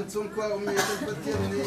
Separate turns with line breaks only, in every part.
Vancung khua ummi kan Pathian nih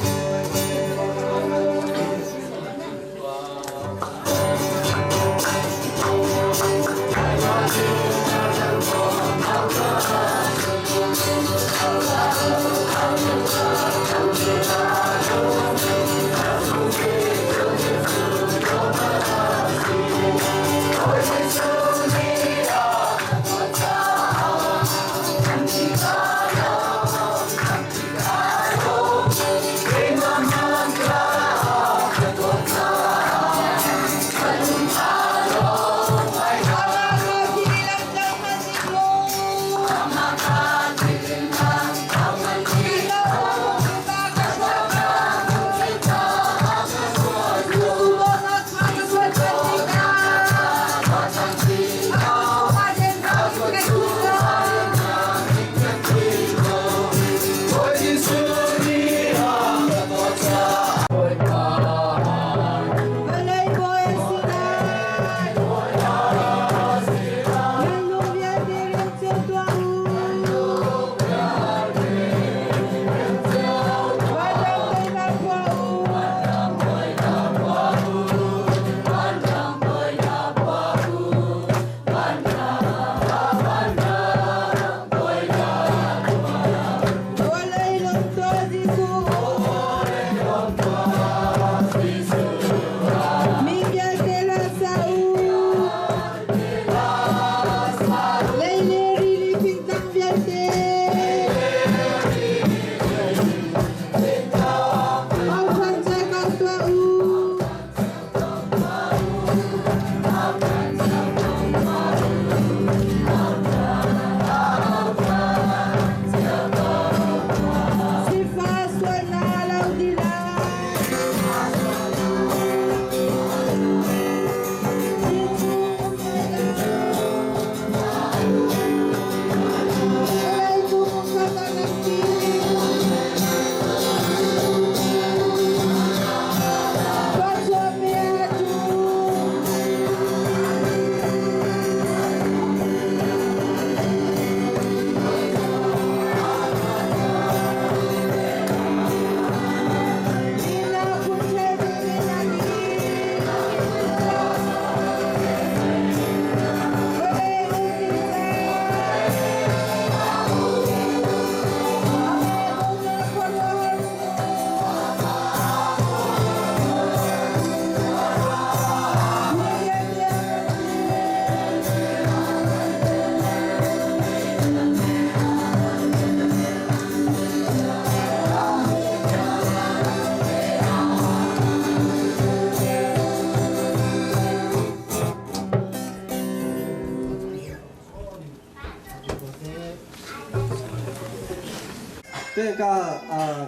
Te ka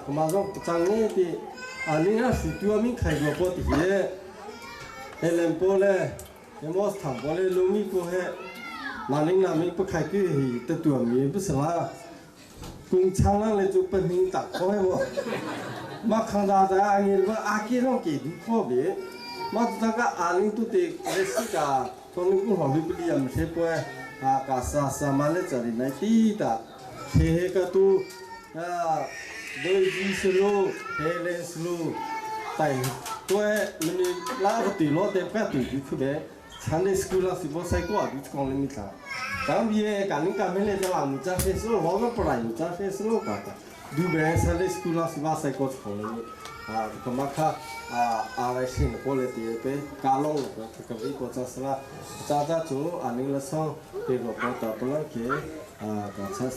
kuma zong chang ni ti aling a si tu min khai go po ti hi Helen po le Emos tham po le lumi po he maling na mi pa khai ki hi te tu mi bu sala kung chang lang le chu pa ning tak ko he mo ma khang da da angin ba aki rong ki du kho be ma ta ka aling tu te le si ka tong ku hong bi li am the po a ka sa sa ma le chari nai ti ta he he ka tu a doi ji sulu he le sulu tai to mini la ti lo te ka tu du khu be Sunday school la si bo sai ko a du kong le mi tla tam ye ka ning ka me le la mu cha fe so ho ba prai mu cha fe so ka ta du be Sunday school la si ba sai ko khong le mi a ka ma kha a a ra sin ko le ti pe ka long lo ka ka vi ko cha sla cha cha chu a ning la song pe go ko ta pla ke a ka cha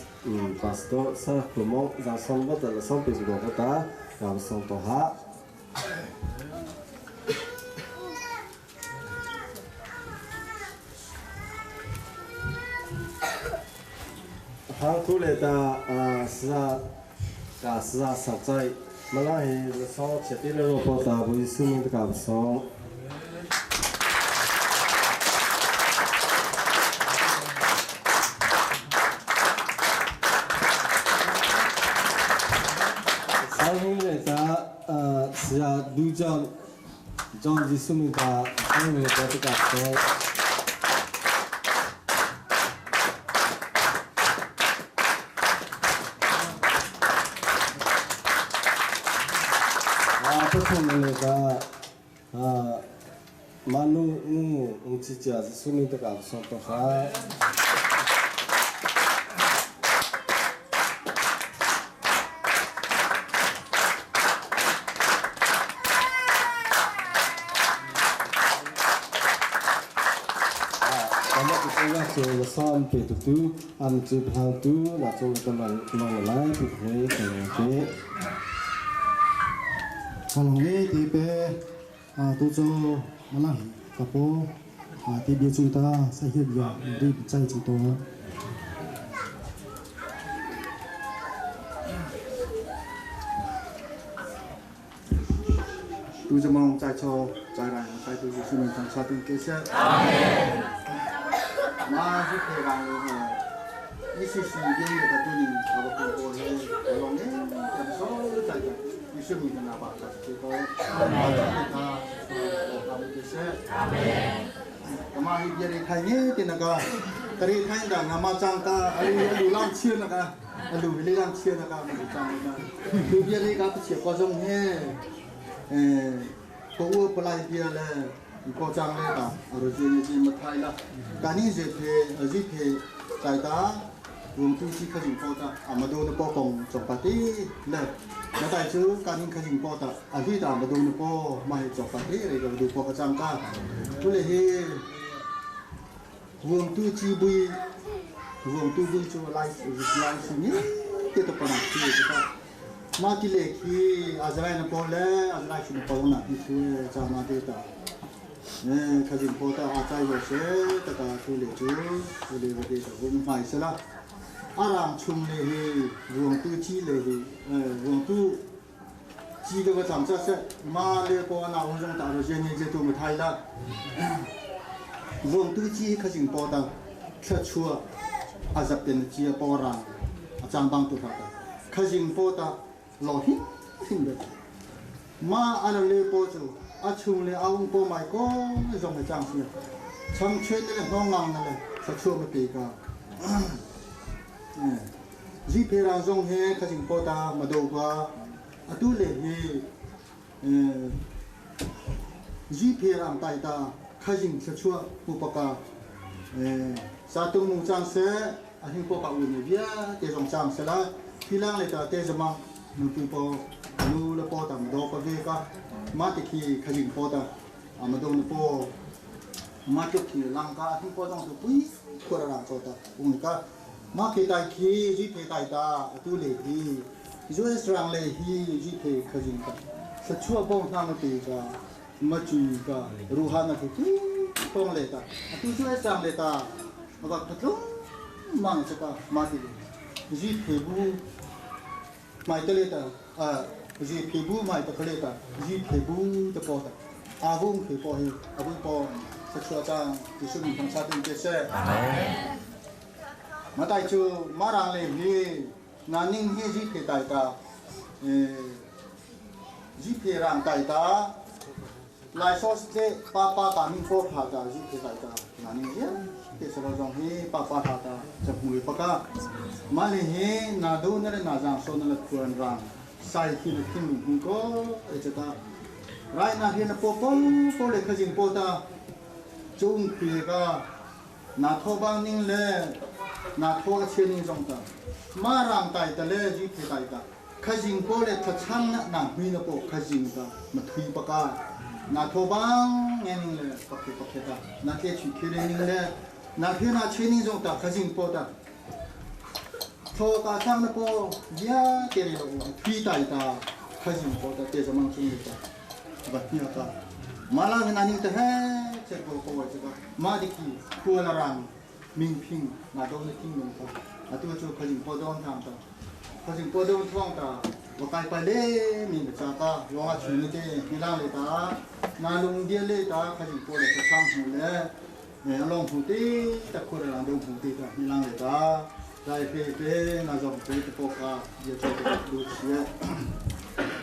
pastor sa ko mo za song ba ta la song pe go ko ta ka song to ha Hang thu le ta sa ka sa sa chai mala hi so cheti le ro po ta bu su mi ka so Sang hing le ta sia du jam John Jesuh min ka sang le po ka so Thong le ka manu ngu ung chi chia sunu te ka so to kha. Sam pe tu tu an chu phang tu na chu ka mang mang lai pu he ka ke.
Kalong le ti pe tu chu malang ka po ti bia chung ta sa hiat ya ri chai chu to. Tu jamong chai cho chai rai chai tu su min thang sa tin ke se. Amen. Ma ji phe rang lo ha. ECC ye ye ka tu ni aba ko ko he long ne ka so chai ta. Isu mi na ba ka ke ko. Ma ta ta ko ka ke se. Amen. Kama hi bia re thai ne te na ka. Tari thai da nga ma chang ta alu alu lam chia na ka. Alu le lam chia na ka ma chang na. Tu bia re ka ta chia ko jong he. ကိုဝပလိုက်ပြလဲကိုချမ်းလေးတာအရဇီနေမထိုင်လာကာနီဇေဖေအဇိဖေใจตารวมตู้ที่ขจิงปอตาอามาดูนปอกงจบปฏิเลมาแต่ชื่อการนิงขจิงปอตาอาลีตามาดูนปอมาให้จบปฏิอะไรก็ดูปอกระจังกาทุเลยเฮรวมตู้จีบุยรวมตู้บุยจูไลฟ์ไลฟ์นี้เกี่ยวกับปัญหาที่จะ ma ti le khi azrai na po le azrai shi na po na ni thu cha ma te ta eh khajin po ta a chai yo se ta ta thu le chu thu le ba te ta gum mai se la arang chung le hi ruang tu chi le hi ruang tu chi ga ba chang cha se ma le po na hong jong ta ro je ni je tu ma thai la ruang tu chi khajin po ta kha chua azap ten chi po rang achang bang tu ta khajin po ta 老hin hin de ma ana le po chu a chung le aung po mai ko zong le chang si chang che ne le nong ngang na le sa chu ma pi ka ji phe ra zong he kha jing po ta ma do ka atu le hi ji phe ra tai ta kha jing sa chu pu pa ka sa tung mu chang se a hin po ka u ne bia te zong chang se la philang le ta te zama nu pu po nu le po ta ma do pa ve ka ma te khi kha jing po ta ma do nu po ma chuk khi lang ka hin po jong tu pui khua ra cho ta ung ka ma ke tai khi ji phe tai ta tu le hi US rang le hi ji phe kha jing ka sa chua bong na ma te ka ma chu ka ru ha na thu pong le ta tu US rang le ta ma ba phatlo mang cha ka ma ti ji phe bu mai te le ta a ji phe bu mai ta le ta ji phe bu ta po ta a vung phe po hi a bu po sa chua chang ti su mi thong sa tin ke se ma tai chu ma rang le hi na ning hi ji phe tai ta ji phe rang tai ta lai so te pa pa ka ning po pha ta ji phe tai ta na ning ya te so lo jong hi pa pa tha ta cha mui pa ka ma le hi na do na le na jang so na le khuan rang sai khi na thin hu ko e cha ta rai na hi na po po po le kha jing po ta chung pi ka na tho bang ning le na tho a che ning jong ta ma rang tai ta le ji phe tai ta kha jing po le tha chang na na hui na po kha jing ta ma thui pa ka na tho bang nge ning le pa khe pa khe ta na ke chu khe le ning le na phe na che ning jong ta kha jing po ta tho ka chang na po ya ke le lo thui tai ta kha jing po ta te jamang chung le ta ba nya ta ma la na ning ta he che ko ko wa che ka ma di ki ku la rang ming ping na do na ting nong ta a tu chu kha jing po dong thang ta kha jing po dong thong ta wa kai pa le mi ba cha ka lo a chu ni te ni lang le ta na lung dia le ta kha jing po le ta chang hu le ne long hu ti ta khu ra dong hu ti ta ni lang le ta dai pe pe na zong pe te po ka ye cho te du chi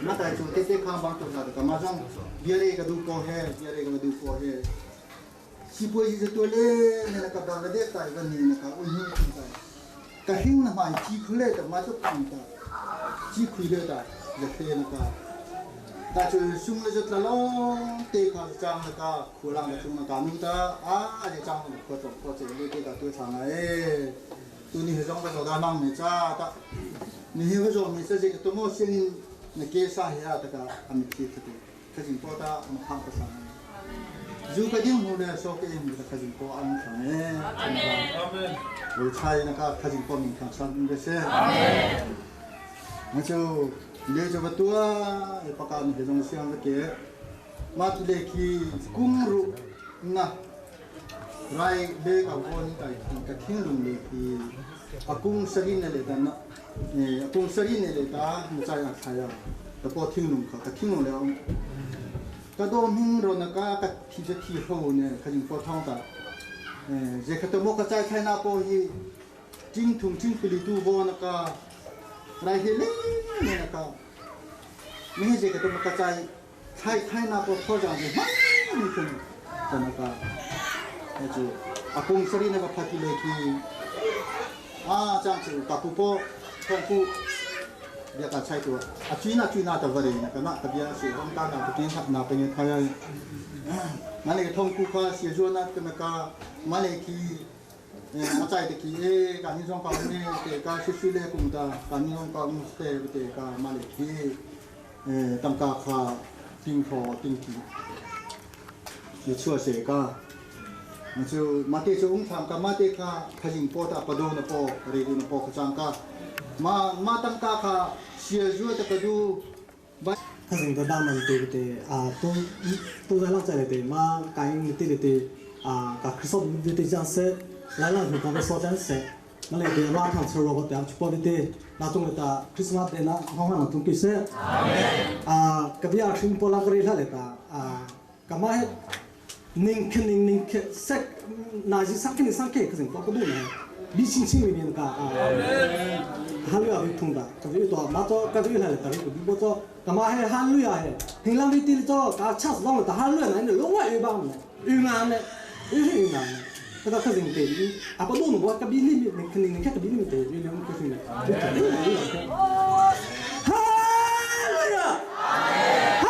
ma tai chu te te khang bang to sa ka ma zong bia re ka du ko he bia re ka du ko he si po ji to le ne na ka Bangladesh tai ga ni na ka u ni ta ka hing na mai chi khule ta ma chu phang ta chi khui le ta ya the na ka Ta cu sung le zat la long te kha chang na ka khulang na chung na ka nu ta a je chang na khua chong khua che le te ka tu thang ai tu ni he zong ka zo da mang me cha ta ni he zo mi se je to mo sin na ke sa he a ta ka ami thi thate khajing po ta ma khang ka sang zu ka ding hu le so ke in ka khajing po ang thang e
Amen.
Lu chai na ka khajing po min khang san de se.
Amen.
Ma chu le chu ba tua e paka ni he jong siang ka ke ma tu le ki kum ru na rai le ka won kai ka thing lung le ki akung sarin ne le ta na akung sarin ne le ta mu chai a thaya ta po thing lung kha ka thing lung le ong ka do ming ro na ka ka thi je thi ho ne kha jing po thong ta je kha to mo ka chai thai na po hi ching thung ching pili tu bo na ka rai he le ne na ka mi je ka to mo ka chai thai thai na po tho jang je ma ni thung ta na ka chu akung sari na ka phati le ki a chang chu ka pu po thong ku bia ka chai tu a chui na chui na ta vare na ka na ka bia se hong ta na ta tin thak na pe ne thaya ma le thong ku kha se jo na ka na ka ma le ki a chai te ki e ka ni jong ka ne te ka su su le kum ta ka ni jong ka mu se te ka ma le ki tam ka kha ting tho ting ki ni chua se ka ma chu ma te chu ung tham ka ma te kha khajing po ta pa do na po re du na po kha chang ka ma ma tam ka kha sia ju ta ka du ba
他是个大门对不对啊？都都在那在的对嘛，感应对对对啊，个可说对对这样说，来了就讲个说这样说，那来对拉汤吃肉个点去包的对，那种的哒，クリスマス的那好像那种就是啊，个比亚新波拉个里那来哒啊，干嘛还宁可宁宁可塞，那是上肯定上肯，可是包个路呢，比亲亲里面个啊。哈鲁亚比通达，可是多马多，可是来了，可是比不多，干嘛还哈鲁亚还，平常比地里多，搞恰死浪了，哈鲁亚那你老外有帮呢，有难呢，有是有难呢，这个可是对，阿不多侬我个比你你肯定你看个比你对，有两个是呢，哈鲁亚，哈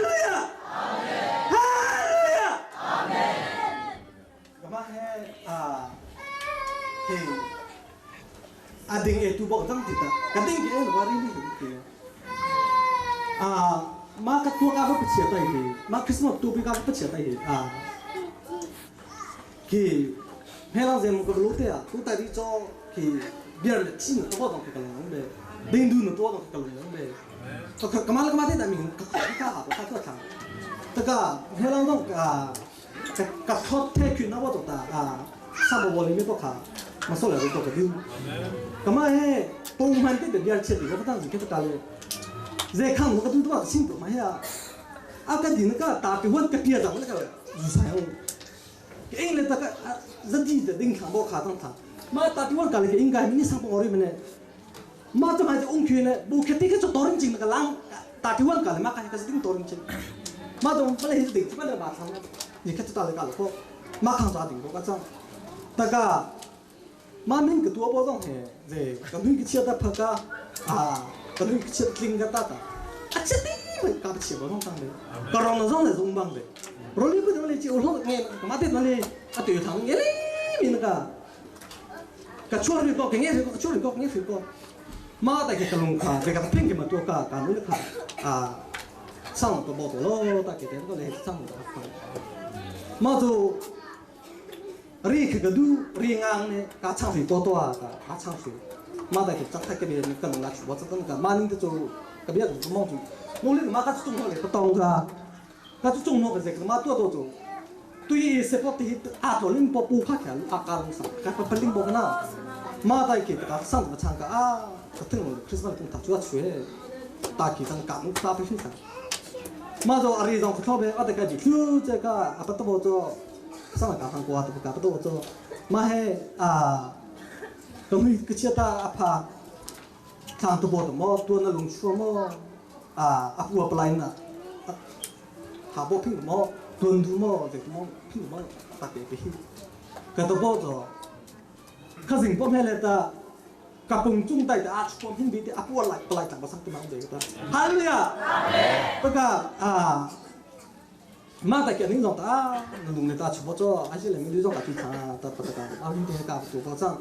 鲁亚，哈鲁亚，干嘛还啊？嘿。a ding e tu bo tang ti ta ka ding ke lo ri ni ke a ma ka tu ka ba chia tai he ma Christmas tu bi ka ba chia tai he a ki he lang zem ko lo te a tu tai ri cho ki biar le chi na to dong ka lang be ding du na to dong ka lang be to ka ka ma la ka ma te da mi ka ka ka ha ka ka ta ta ka he lang dong ka ka thot the ku na bo to ta a sa bo bo le mi to ka မဆော့လည်းတော့ကဒီကမဟဲပုံမှန်တဲ့တရားချက်ဒီကတန်းစကတကလေဇေခံကတူတော့စင်တော့မဟဲအကဒီနကတာပီဝန်ကပြကြမလဲကယူဆိုင်အောင်အင်းလေတကဇဒီတဲ့ဒင်းခံဘောခါတန်းတာမတာပီဝန်ကလေအင်းကမင်းစပေါ်ရီမနေမတမတဲ့အောင်ခွေနေဘူခတိကချတော်ရင်ချင်းကလန်းတာပီဝန်ကလေမကကစတင်တော်ရင်ချင်းမတော့မလဲဒီမလဲဘာသမ်းဒီကတတလေကလို့မခံစားတယ်ကောကချတက ma min ka tua bo dong he ze ka min ki chia ta pha ka a ka min ki chia tling ka ta ta a chia ti mai ka chia bo dong tang le ka rong na zong le zong bang le ro li bu le chi o lo nge ka ma te na le a tu thang nge le min ka ka chua ri ko ka nge ri ko ka chua ri ko nge ri ko ma ta ke ka lung kha ve ka ping ke ma tua ka ka nu le kha a sang to bo to lo ta ke te ko le sang to ka ma tu รีคือกระดูรีงางเนี่ยกาช่างสีตัวตัวกาช่างสีมาแต่จักทักกระเบียนกันลักว่าจะต้องกันมานิ่งจะจูกระเบียนมองจูมองเล่นมากัดจุ่มเลยก็ต้องกะกัดจุ่มนกเสกมาตัวตัวจูตุยเสพติอาตัวลิงปอปูข้าแขนอาการสักกัดปลิงบอกนะมาแต่เกิดกาสั่งมาช่างกะอ่ากระตึงเลยคริสต์มาสตึงตัดชัวช่วยตาขีตังกานุตาไปขึ้นสักมาตัวอารีจงขอโทษไปว่าแต่กะจิคือเจ้ากะอาปัตตบตัว上了刚上过都不搞不多做，嘛嘿啊，东西个其他阿怕，看都无的么，多那龙出么，啊阿不不来呢，下波拼么，蹲度么，这个么拼么，大别别，个都无做，可是不买来的，
Ka pung cung dai ta a chuam hin bi te a puar lai palai tlang basang tu ma um ka ta. Hallelujah. Amen. Paka a ma ta ke ning zong ta lung ne ta chupo cho a si le mi zong ka ti tha ta ta ta a ling te ka tu ko chang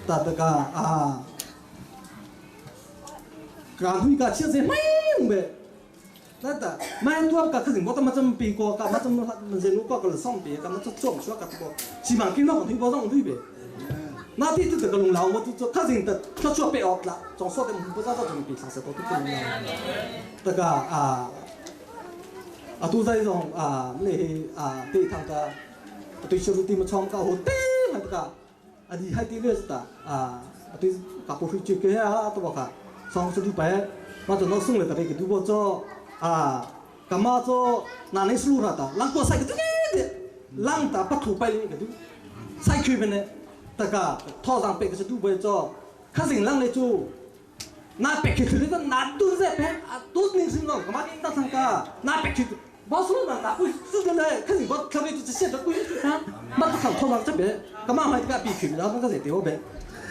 ta ta ka a ka hui ka chia ze mai be ta ta mai tuam ka khazing bo ta ma cham pi ko ka ma cham ma je nu ko ka song pi ka ma cho chom chua ka ko chi mang ki no ko thui bo zong thui be na ti tu ka lung lao mo tu cho khazing ta cho chua pe ok la chong so te bo za za chong pi sang se to tu tu lung ta ka a atu zai zong a le a te thang ta tu chu ti ma chom ka ho te ma ka adi hai ti le ta a atu ka po hui chu ke ha to ka song chu du pa ma to no sung le ta ke du bo cho a kama cho na nei slu ra ta lang ko sai ke tu ke lang ta pa thu pai le ke du sai khu ben ne ta ka tho jang pe ke du bo cho kha sing lang le chu na pe ke tu na tu ze pe a tu ning sing no kama king ta sang ka na pe ke bo su na na ku su de le kha sing bo kha be tu se de ku ha ma ta khang tho lang che be kama mai ka pi khu na ka ze te ho be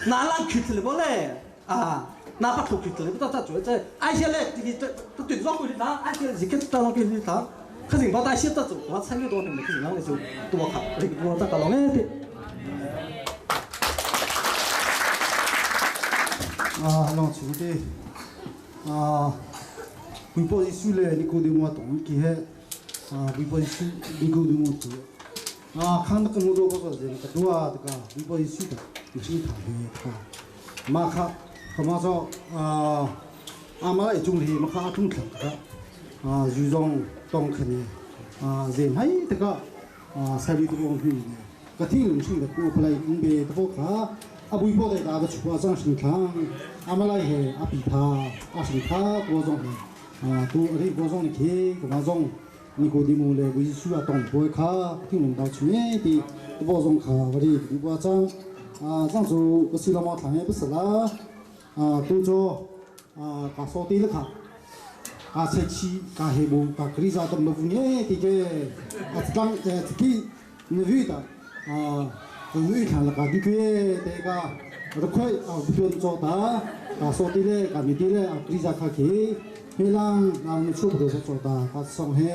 na lang khu le bo le a na pa thu khu le ta ta chu che ai xe le ti ti tu tu zo ku na ai xe ji ke ta lo ke ni ta kha sing bo ta xe ta chu wa chang le do ne kha sing lang le chu tu wa kha ri bo ta ka lo nge ti
À, long chú đi. À, bùi bò Giêsu le Nicodemus tong ki he. À, bùi bò Giêsu Nicodemus tu. À, khang ta mu do ko zen ka dua ta ka bùi bò Giêsu ta mi tha he tha. Ma kha kama cho à à ma lai chung hi ma kha thung thlang ka. À, zu zong tong khani. À, zen hai ta ka à sai li tu bong hi ne. Ka thi lung sing ka ku phlai ung be ta bo kha. A bùi bò dai da ba chua chang sing thang. Amalai he a pi tha a sing tha to zong he a tu ri bo zong ni khi ka ma zong Nikodimo le bu Jisu a tong boi kha thing lung dau chune ti bo zong kha wari bu ba chang a chang chu ka si la ma thang e bu sala a tu cho a ka so ti le kha ka se chi ka he bu ka kri za tam lo bu nge ti ke a tang ti ni vi ta a nu thang la ka di ke te ka ro khoi a bu tuan cho ta ka so ti le ka mi ti le a kri za kha ki he lang na nu chu bu so ta ka song he.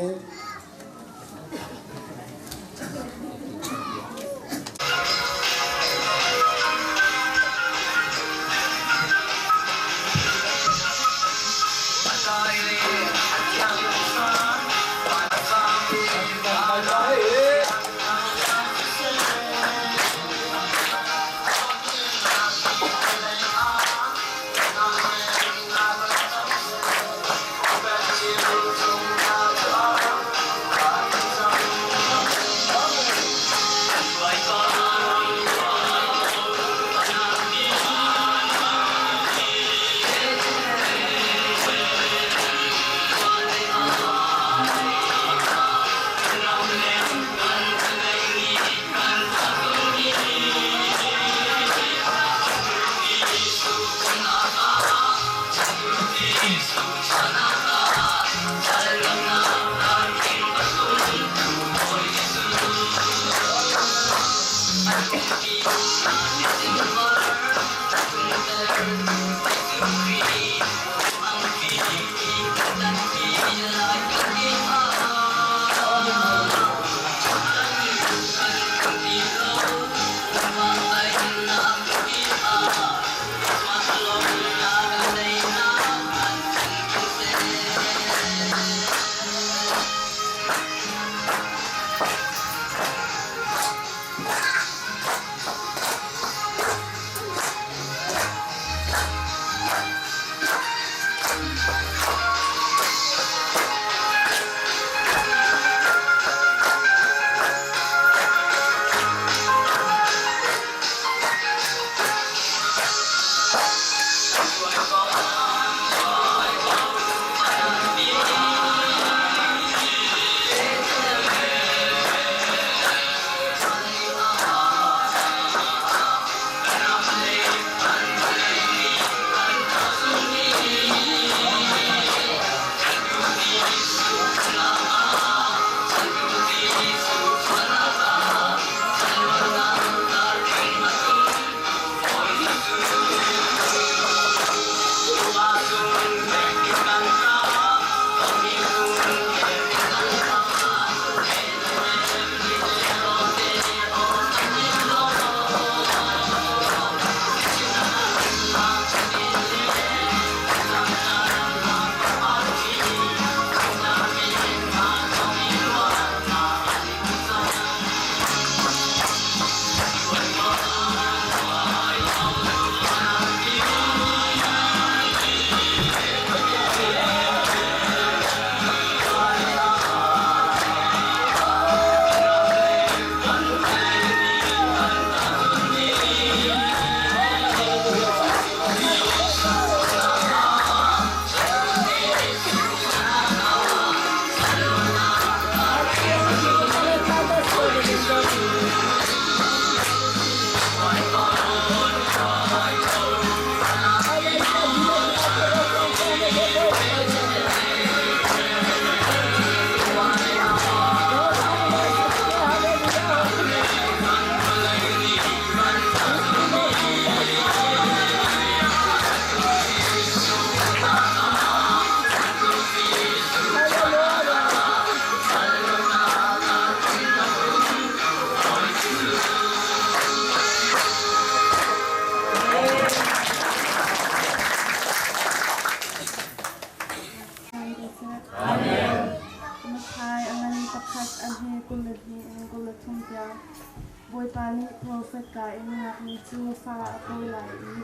profet ka in ngaknu cu fa a pawi lai i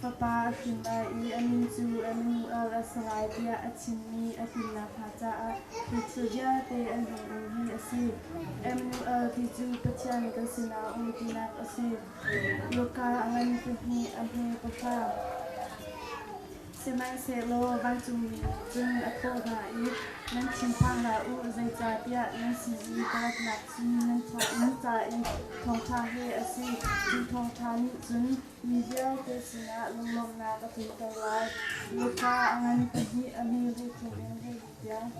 fapa a hrin lai i a min cu Emmanuel a si lai tiah a chimmi a tlin nakhnga caah hi thil vialte an hung um hi a si. Emmanuel ti cu Pathian kan sinah a um tinak a si. Luka a ngan pahnih a hme pahra. Sihmanhsehlaw vancungmi nih cun a thawh hna i, Nan thinphang hlah u, zeicahtiah nan sin i ka ratnak cu nan ca i thawngṭha he a si. Cu thawngṭha nih cun mi vialte sinah lunglawmhnak a tlunter lai. Luka a ngan pahnih a hme hleithum in hleili tiang.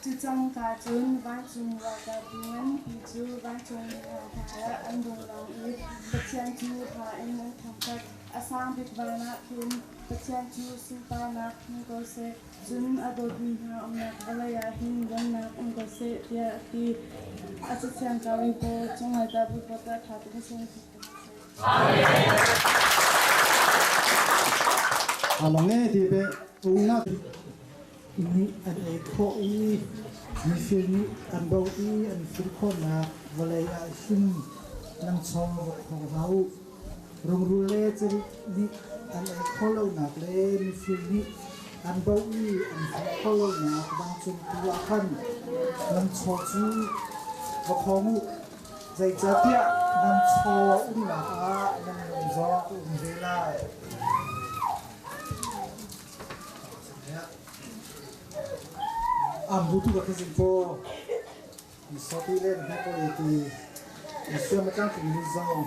Cu cangka cun vancung ralkapbu nganpi cu vancungmi hna hmaiah an rung lang i Pathian cu hla in an thangṭhat. A sang bik van ah khin Pathian cu sunparnak hmu ko seh, cun a dawtmi hna umnak vawlei ah hin remnak um ko seh, tiah a ti. A cathiang kau i pawl cunglei dah bu dah ṭha tuk a si.
Along e ti pe ung na nih an ei khawh i mifir nih an doh i an fir khawhnak vawlei ah hin nan chaw va khawng hna u. Rungrul le cerik nih an ei khawh lonak le mifir nih an doh i an fir khawh lonak vancung tu ah khan nan chaw cu va khawng u. Zeicahtiah nan chaw umnak ah nan lung zong a um ve lai. Am bu tu ka khazin po mi sopi le na ko ti mi siam tlang tu ni zong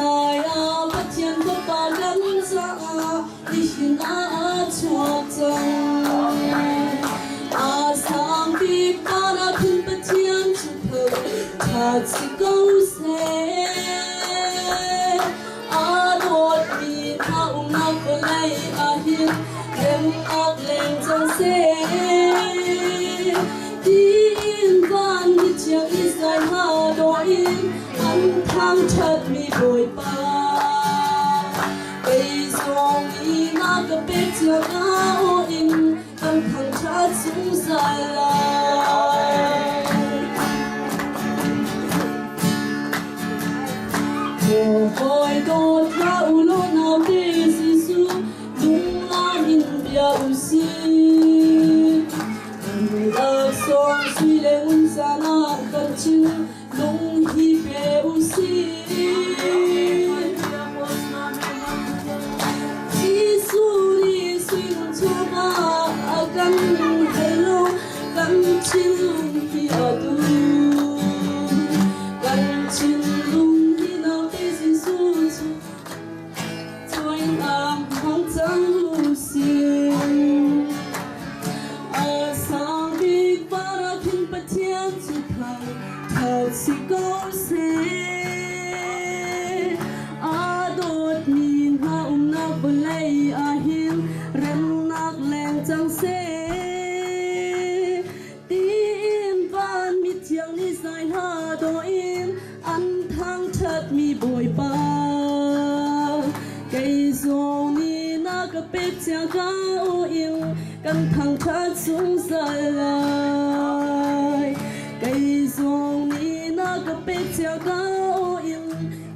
Messiah Pathian Fapa kan caah nihin ah a chuak cang. A sang bik van ah khin Pathian cu thangṭhat si ko seh. Aa dawtmi hna umnak vawlei ah hin remnak leng cang seh. Tiin van mithiang Israel hna dawh in an thangṭhatmi Bawipa. Kei zong i na ka pek cia aw in kan thangṭhat zungzal lai. Hawi dawt hlah u law naute Jesuh lunglam in bia u sih. Laksawng sui le ngun caan ah kan thin lung hi pe u sih. Jesuh nih sui ngun chungah a kan hal lo, kan thinlung hi a duh. Kan thinlung hi naute Jesuh cu Cuainak hmang cang u sih. A sang bik par ah khin Pathian cu thangṭhat si ko seh. Aa dawtmi hna umnak vawlei ah hin remnak leng cang seh. Tiin van mithiang nih zai hla dawh in an thangṭhatmi Bawipa. Kei zong nih na ka pek cia ka aw in kan thangṭhat zungzal lai. Kei zong nih na ka pek cia ka aw in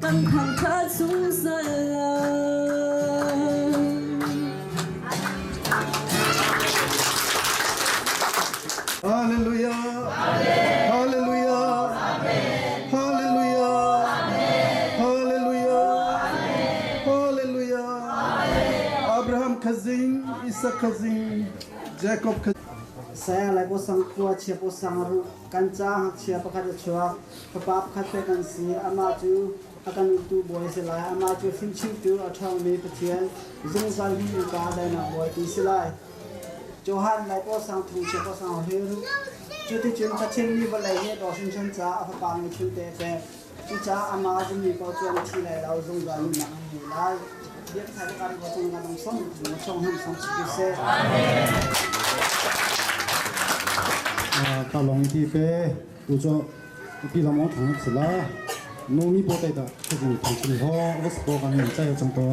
kan thangṭhat zungzal lai.
Hallelujah. Hallelujah. Hallelujah. Hallelujah. Hallelujah. Abraham Khazing, Isaac Khazing, Jacob Khazing.
Saya lai po sang khua chia po sang ru kan cha hak chia pakhat a chuak fapa pakhat pe kan si ama cu a kan uktu bawi si lai ama cu fimchimtu a ṭhawngmi Pathian zungzal hmun ka dainak bawi ti si lai Johan lai paw sang thung chia paw sang he ru cuticun Pathian nih vawlei hi a daw hringhran caah a fapa ngeihchun te a pek cucaah amah a zummi paoh cu an thi lai lo zungzal nunnak an ngei lai biak thai kan ko chung kan som song hum song si seh
Ta long ti pe tu cho pi lam ong thang sila no mi po tai da khazing thang chin ho was bo kan ni chai chang to.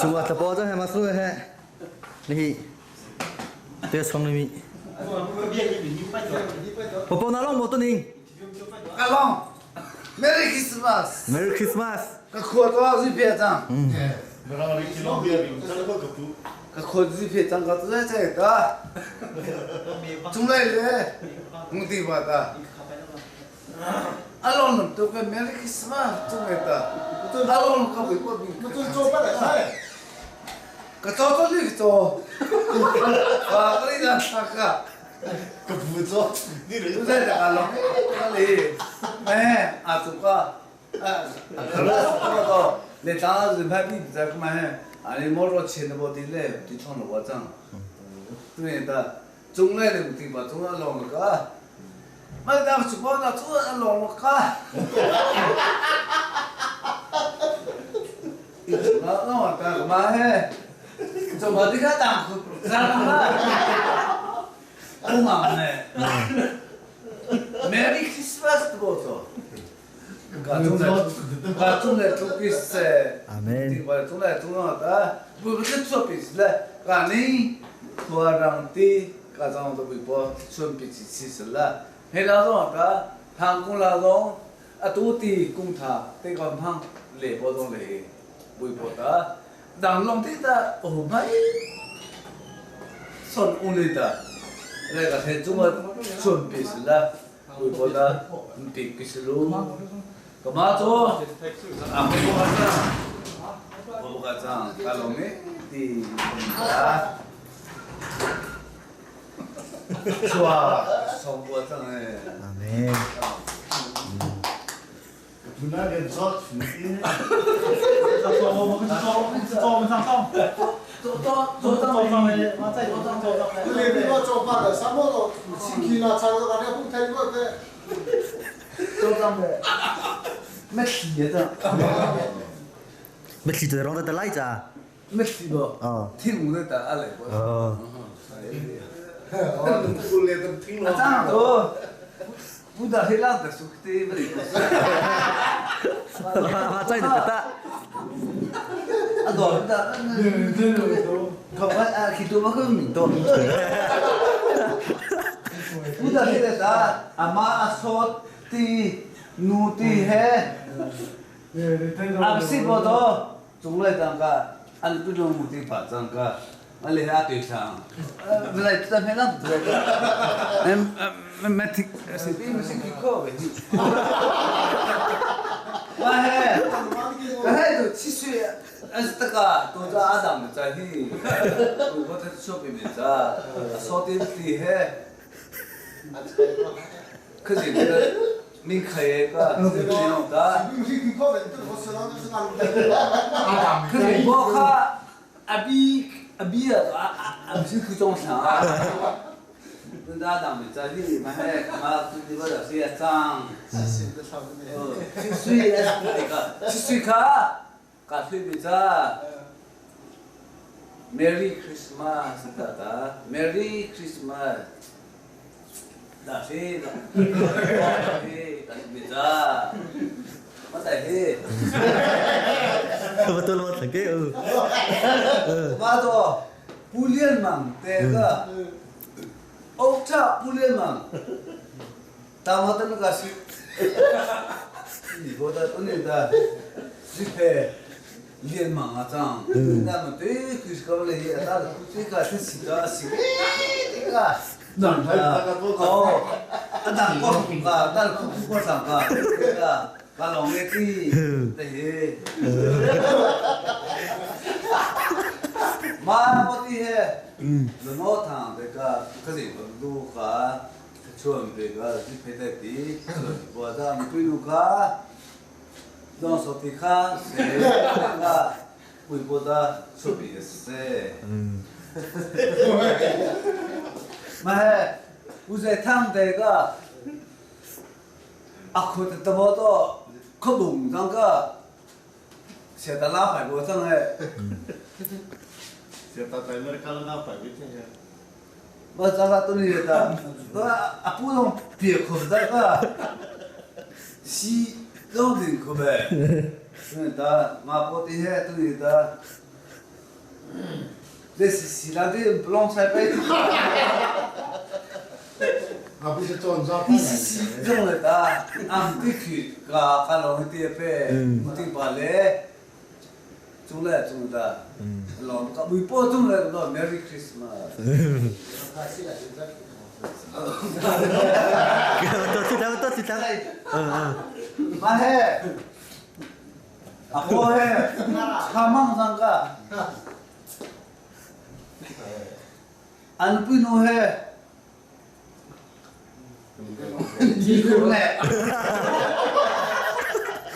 Cungah thlapaw cu he ma su he nihi te song ni mi Popo na long mo to ning
Ka long Merry Christmas
Merry Christmas
Ka khua to zi phe chang Ka khua zi phe chang ka tu che ta Chung lai le ngung ti ba ta Along lam tu ka Merry Christmas chung lai ta Along ka bui ko bi Ka cho cho li ka cho Ka ka ri na ka
Ka pu cho
ni ri tu sai ka long ka li Eh a tu ka le ta zi pha bi za ka ma he ani mo ro chen bo di le ti chong lo wa chang tu ne ta chung lai le ti ba chung long ka ma da chu bo na chu long ka i chu na no ta ka ma he chu ma di ka tang ku za ma u ma ne Merry Christmas とぼとka chung le ka chung le tu ki se
Amen
ti ba chung le chung na ta bu bu te chu pi le ka ni thua rang ti ka zong to bi bo chun pi chi chi se la he la zong ta thang kung la zong Atu ti kung tha te kon hang le bo dong le bui bo ta dang long ti ta o mai son un le ta le ka the chung chun pi sila bui bo ta pi ki silu ka ma cho a mo ko ka bo ka chang ka long ne ti ta 좋아 성부었잖아요.
아멘. Mitthli cu rong ta lai ca.
Mitthli bo. Thing mu ta ale bo. A cang to. Buddha he lang ta su te bari.
Ma cai ta ta.
A do ta. Ko ba a ki tu ma ko min to. Buddha he ta ama asot ti nu ti he. Am si bo to 中来当个，啊你不中目的把张个，啊你还对上，不来咱平常不来个，嗯嗯没听，随便没是去考的。哇嘿，嘿都7岁，还是这个都在阿当在去，我在小边边在，说的厉害。可是这个。你可以个，的。可是我看阿比阿比啊阿阿不是去装啥啊？恁大当咪在你嘛嘿，嘛对我就是一张。7岁那个7岁卡，卡岁比咋？Merry Christmas，哒哒，Merry Christmas。那谁的？嘿，没咋，没在嘿。
Betul betul ke?
妈多不连忙，这个，欧差不连忙，大妈的那个是，你说的你的，是配连忙啊张，那么对，就是搞了一，他这个是是个是这个。哦，啊，但过个，但过过上个，个，个龙嘅啲，对，妈，我啲嘿，龙我堂这个，可是我都个，准备个是配得啲，我咱对路个，让说的卡，谁个，微博的出别是，嗯。mà u sẽ thăng thế个，啊，可得么多，可农上个，写的拉海国上哎，
写的在那看拉海国这些，
我咱俩都是的，我啊不用别可那个，西老人可呗，嗯，的马波的些都是的。这是西拉的不弄菜呗。
啊，不是做啥？
你是西种的哒，俺们地区个个老的呗，地把嘞，种来种的，老个微波种来个 Merry Christmas。
Betul betul betul.
妈嘿，阿婆嘿，他忙上个。安不弄嘿，你过来，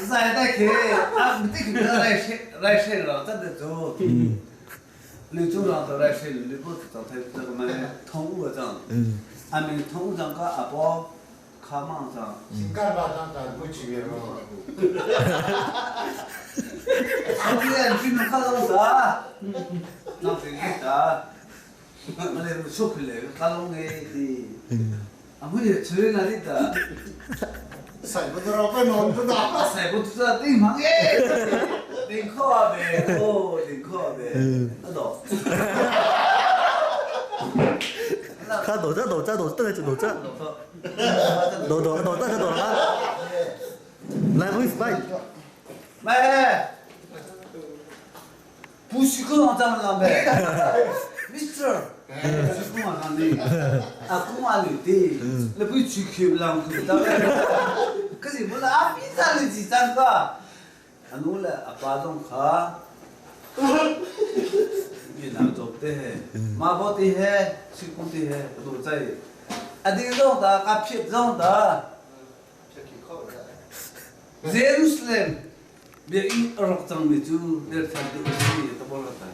在在去，啊，不得去来谁来谁了，咱得走。你走上都来谁？你不是状态这个嘛？通五张，俺们通五张个阿婆卡忙上。
干嘛张张不去了？
我今天去弄卡弄啥？弄这个啥？我来说回来，卡弄的的，啊，我也吹那里的。
ใส่不得了，别弄不得。
ใส่不得，顶忙哎，顶靠啊呗，哦，顶靠啊呗，那都。
他躲着躲着躲着躲着躲躲躲躲着躲了。Lai vui bai.
Mẹ. 不许跟咱们两呗，Mister，去公安上的，啊，公安里的，那不去去不了，去不了。可是我那阿比上的几张个，啊，努了阿巴东卡，越南做的，马波的嘿，去工的嘿，都在，啊，这个让的，啊，撇让的。Jerusalem biakinn a rawk cangmi cu derthar deuh a si ta bol ta.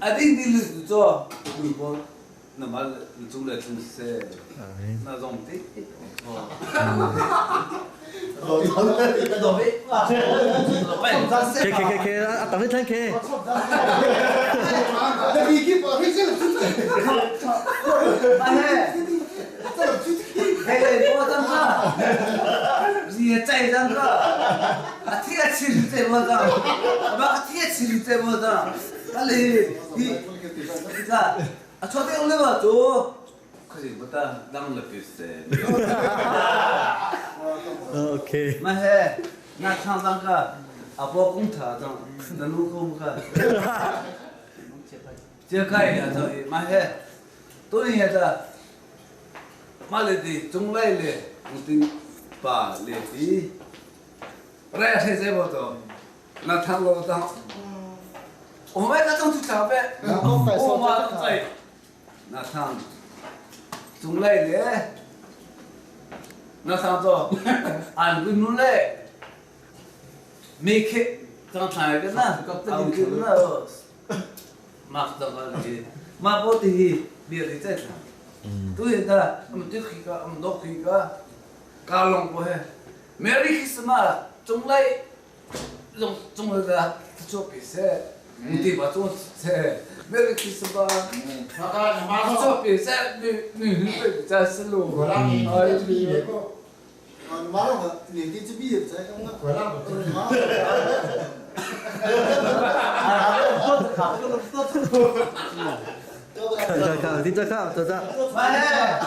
A ding ding lu cu nu pawl na mal na cung le thlung siseh na zong te.
Ke ke ke ke a tam than ke. Okay.
Mah le ti cunglei le ungtin pa le ti re he ze bo to na thang lo tang o mai ka tong chu cha pe o ma chai na thang cunglei le na thang to an kun nu le mi khe tang thai ka na ang kun na mak dang ka ma bo ti hi bia ti chai thla tu hi ta am tu khi ka am dok khi ka ka long po he Merry Christmas chung lai long chung la chu pi se ti ba chung se Merry Christmas chu pi se ni ni ni pe cha se lu ai
妈了，年底这毕业在干嘛？
看看，你再看，再看。
哎，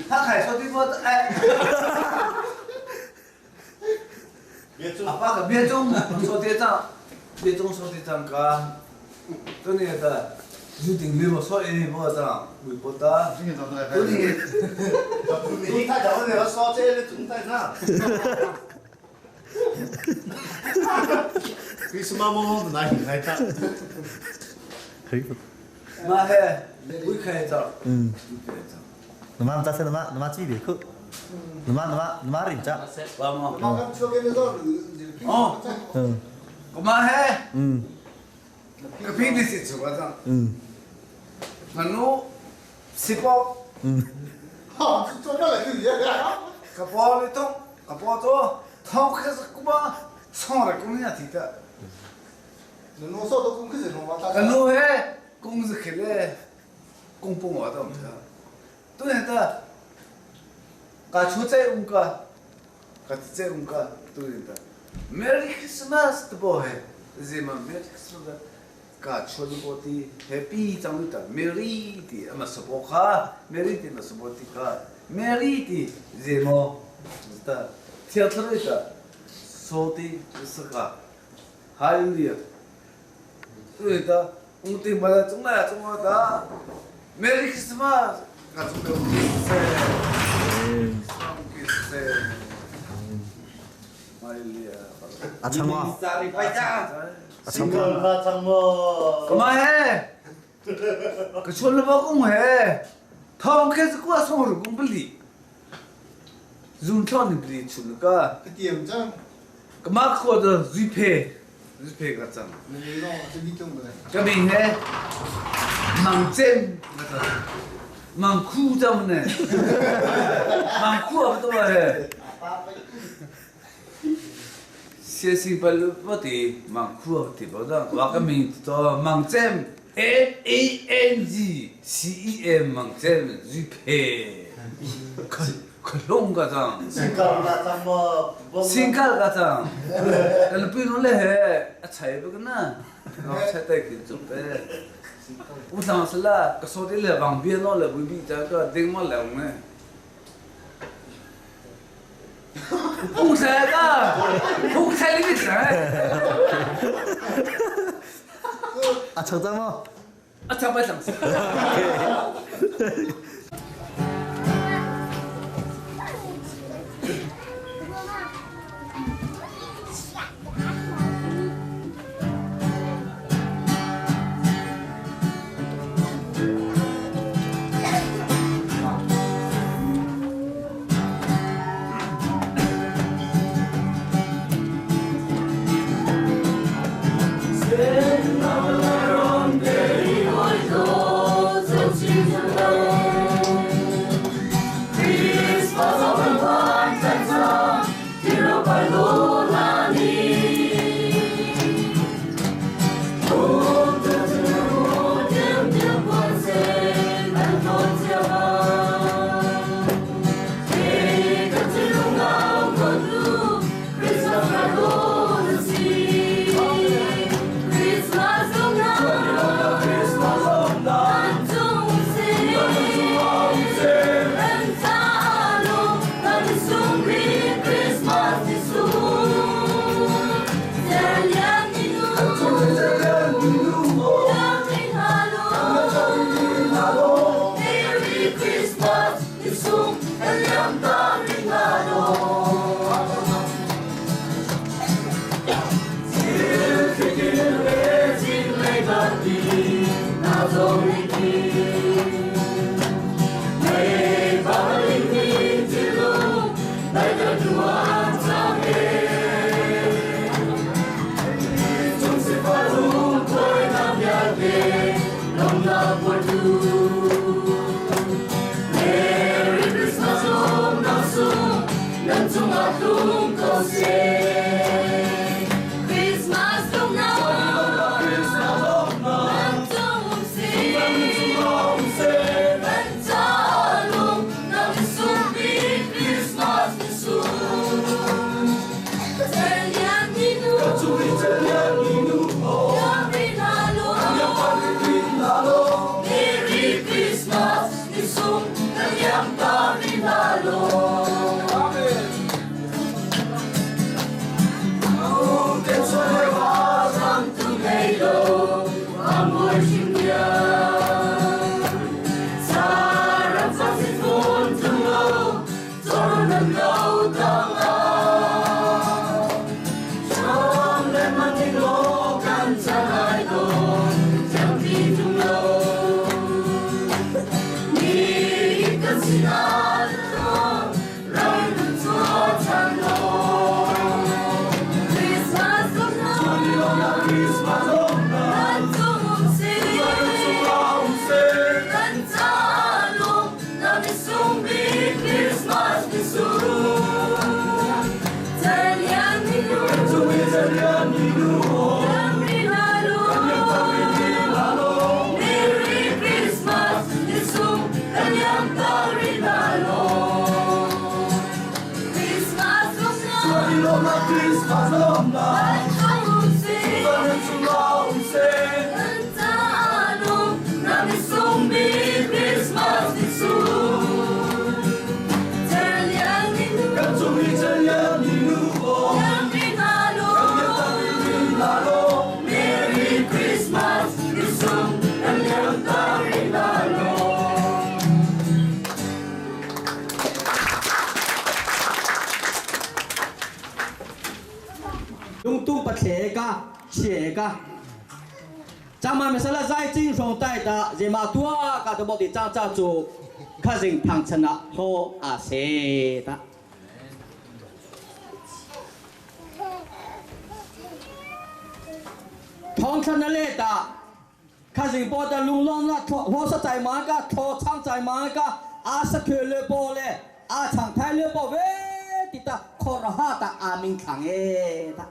他还说的我哎。阿爸个别中说的账，别中说的账个，真的的，有定律我说一波账，微博的，都你，
你他讲的说这个总在那。
为什么我是拿来的？
妈嘿，会开张，
嗯，
会开张。
你妈咋说？你妈你妈几别哭？你妈你妈你妈认真。
哦，
嗯，
我妈嘿，
嗯，
个平地是做个张，
嗯，
我努细胞，
嗯，
好，做不来就一样。
个包里头，个包做，他开始个包，上了工人提的。
侬说到工资是侬
个侬嘿，工资起来，工不我都唔得，都系得。个出在五个，个在五个都认得。Merry Christmas 的不嘿，是嘛？Merry Christmas，个出的不的 Happy 长的 Merry 的，么是不哈？Merry 的么是不的个，Merry 的是么？是的，跳出来的，说的是个，还有的，对的，我对么的，中来中来的，Merry Christmas，个中来。
阿昌啊，阿昌
阿昌么？
그만해 그 졸로 공해. 텅开始过送入工不理。 룬턴이 불이 출까.
그点장.
그만 코드 위패 위패 같잖아.
그
민해 망잼 망쿠 때문에 망쿠 없도 해. 谢谢不不的망쿠的不的，我个名字叫망잼 M A N G C E M 망잼 위패可可龙个张，
新高那张么？
新高个张，那不用嘞，啊菜不个呢，菜带给准备。我当时啦，个说的嘞，旁边那嘞，未必这个顶么两呢。不才的，不才你才。
A chak cang maw?
A chak bai cang.
用东不切个，切个。咱们没说了，在金上带的，人马多个都没得张张做，可人旁成了好啊些的。唐城的来的，可人包的龙龙了，我是在马个，头场在马个，阿是去了包嘞，阿长太了包喂，滴答，可了哈的阿明扛哎的。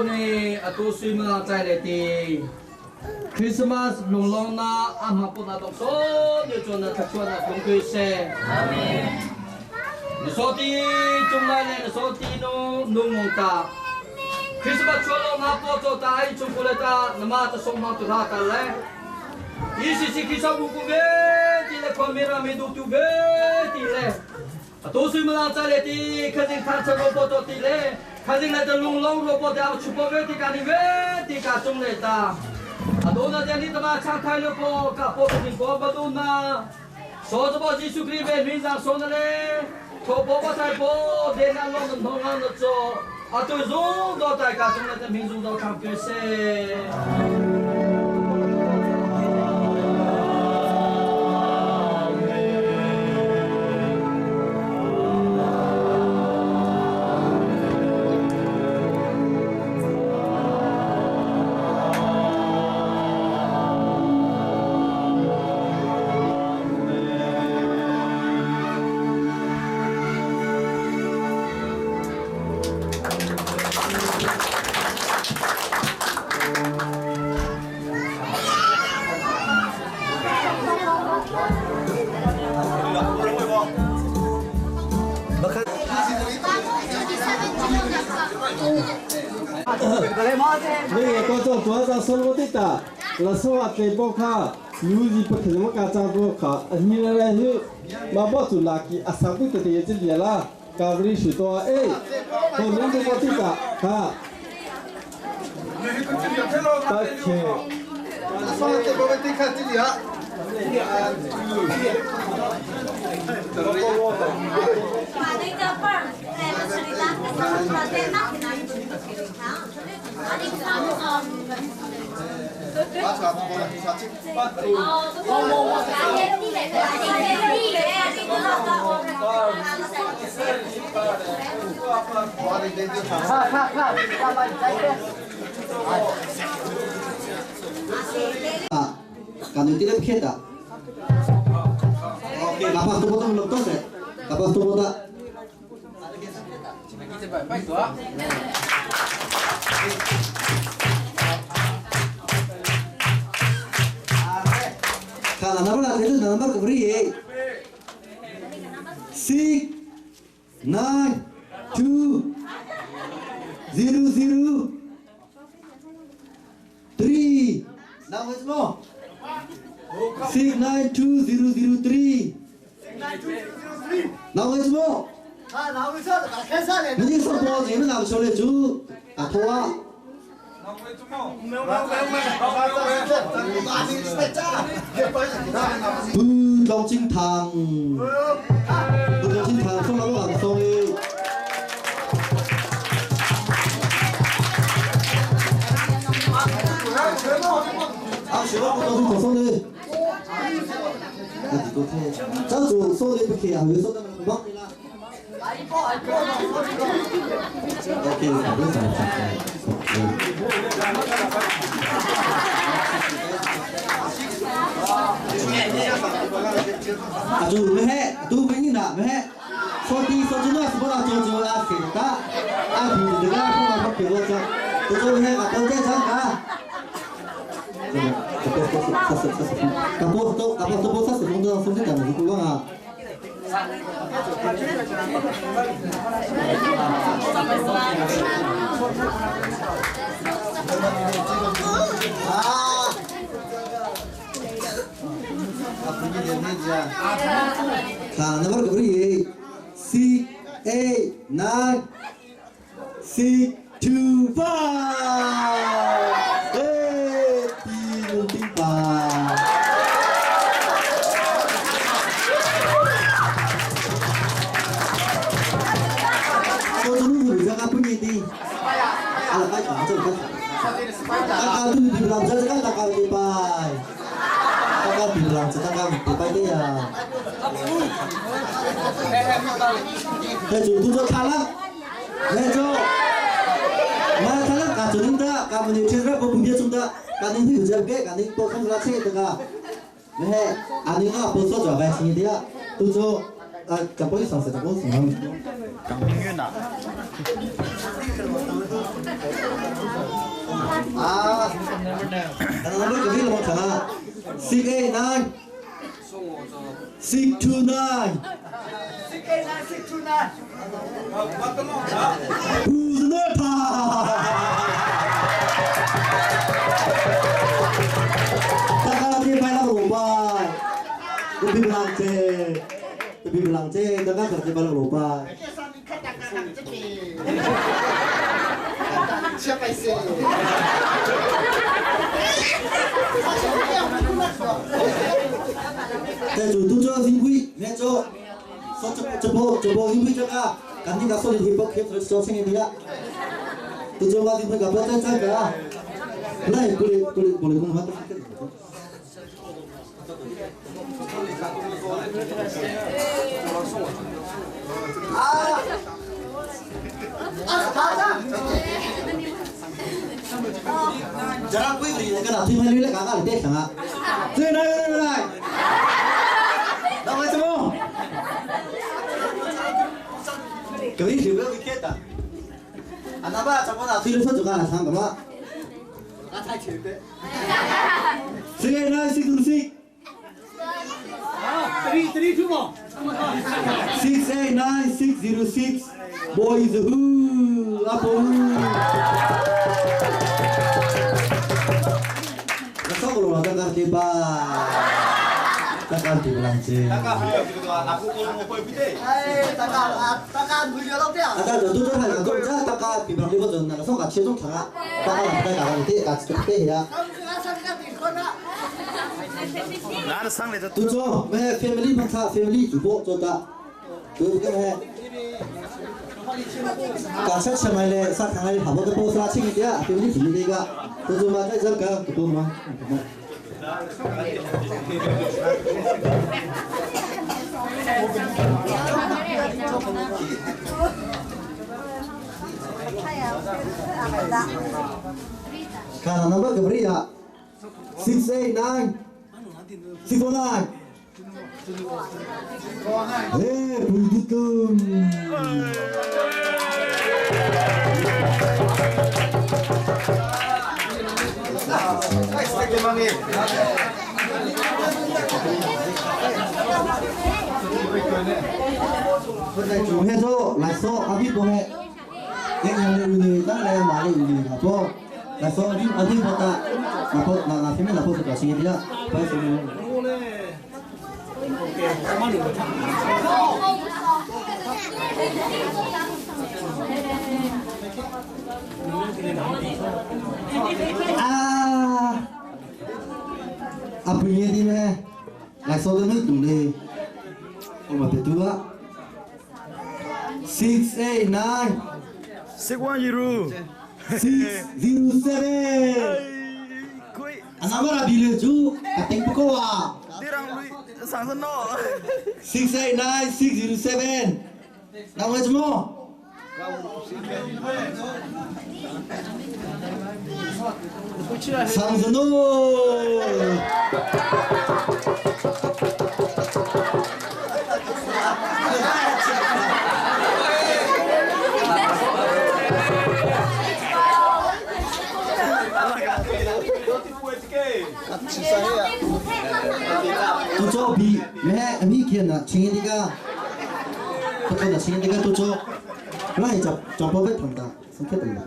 ni atu suimilam cai le ti Christmas lunglawng na a hma put na dong so ni chun na thlachuan na tlung kui se. Amen. Ni so ti chung lai le ni so ti nu nu ngung ta. Christmas chuan lo na po cho ta ai chung kule ta nama ta song hmang tu ra ta le. ECC khi bu ku ve ti le khon mi ra mi du tu ve ti le. Atu suimilam cai le ti khazing than chan ro po to ti le khazing le ta lung long ro po te au chupo ve ti ka ni ve ti ka chung le ta. Atu na te ni tama chang thai lo po ka po khazing po ba du na. So to po Jesu Christ ve mi zang so na le tho po pa thai po de na long nan thong na cho atu zung do tai ka chung le ta ming zung do kham ke se.
那个观众多少生活的哒，那说话这波卡，有时不听我家长多卡，你来来去，马波做垃圾，阿三不得的这里啦，咖啡许多哎，我们这个地方哈。OK。
啊，感觉这个片的。OK，哪怕多多么多的，哪怕多的。看number lah, itu number keberi. 6 9 2 0 0 3. Now it's more. 6 9 2 0 0 3. Now it's more. 你说多你们哪个说的猪啊头啊？不老金堂，不老金堂送老板送的。啊，什么不老金送的？那几多天？这组送的不可以啊，有送的吗？OK，好的，啊，就没黑，都没你那没黑，说的说真的是不拿做做啊，谁的？啊，平时这个说嘛，他给我讲，都做没黑啊，都在唱啊。Kapos to, kapos to bosas, mundo ang sumita, magkukuha nga. Ah, number keberi 6 8 9 6 2 5. Eh, timpa. So dulu bisa apa ni? Alah, baik, macam tu. Kakak tu bilang saja kan kakak dipai. Kakak bilang kakak dipai dia. 那就都做他了，那就，那他了，干做领导，干不你现在不不别做的，干你有这个，干你多看出来这个，没，啊你啊不做做外星的，都做啊，这不是上次这不是。
港命运呐。
Ah, number ka bil mo thanga. 689 629
689 629
Puznota. Takala ti pai la ro pai. Ubi bilang che. Ubi bilang che, takala ti pai la ro pai. 在主都做新规，免做，说这这波这波新规这个，赶紧他说的提波，可以说清一点。都做嘛新规，搞不在这个，来过来过来过来，我们。
啊！
Jarang kui beri kan atu mai le ka ka le khanga. Zai nai nai nai. Na mai chmo. Kali hiu ga wicket ta. Anaba chamo na tu le so juga na sang ma.
啊，太前的。
6 8 9 6 2 6.
3 3 2 more.
6 8 9 6 0 6. Boys who apo who. Nasok lo takar tiba. Takar tiba langce.
哎，大家啊，大家唔要落啲啊。
아까 저도 좀 하는 거 자, takar tiba tiba 좀 나가 속 같이 좀 타가. takar takar nanti 같이 때 ya. 都做，没 family 不差 family 主播做的，都个没。刚才吃买嘞，啥看来好多的波斯拉轻一点，family 主这个，都做嘛在这个不多吗？看 number 个不呀？6 8 9 6 4 9. Eh, begitu. 主来说阿比波嘿，你看你你当然马里你好不？来说阿比阿比波达，那波那那前面那波是搞新的呀，不是。啊！啊，半夜啲咩？来说的咩动力？我咪别读啊。6 8 9
6 1 0
6 0 7 Anamara bile ju kating poko wa. 6 8 9 6 0 7. Nang wait mo. 상선호. 都做比咩咪见啊，请你个，不做那请你个都做，来就就宝贝同的，先开动了。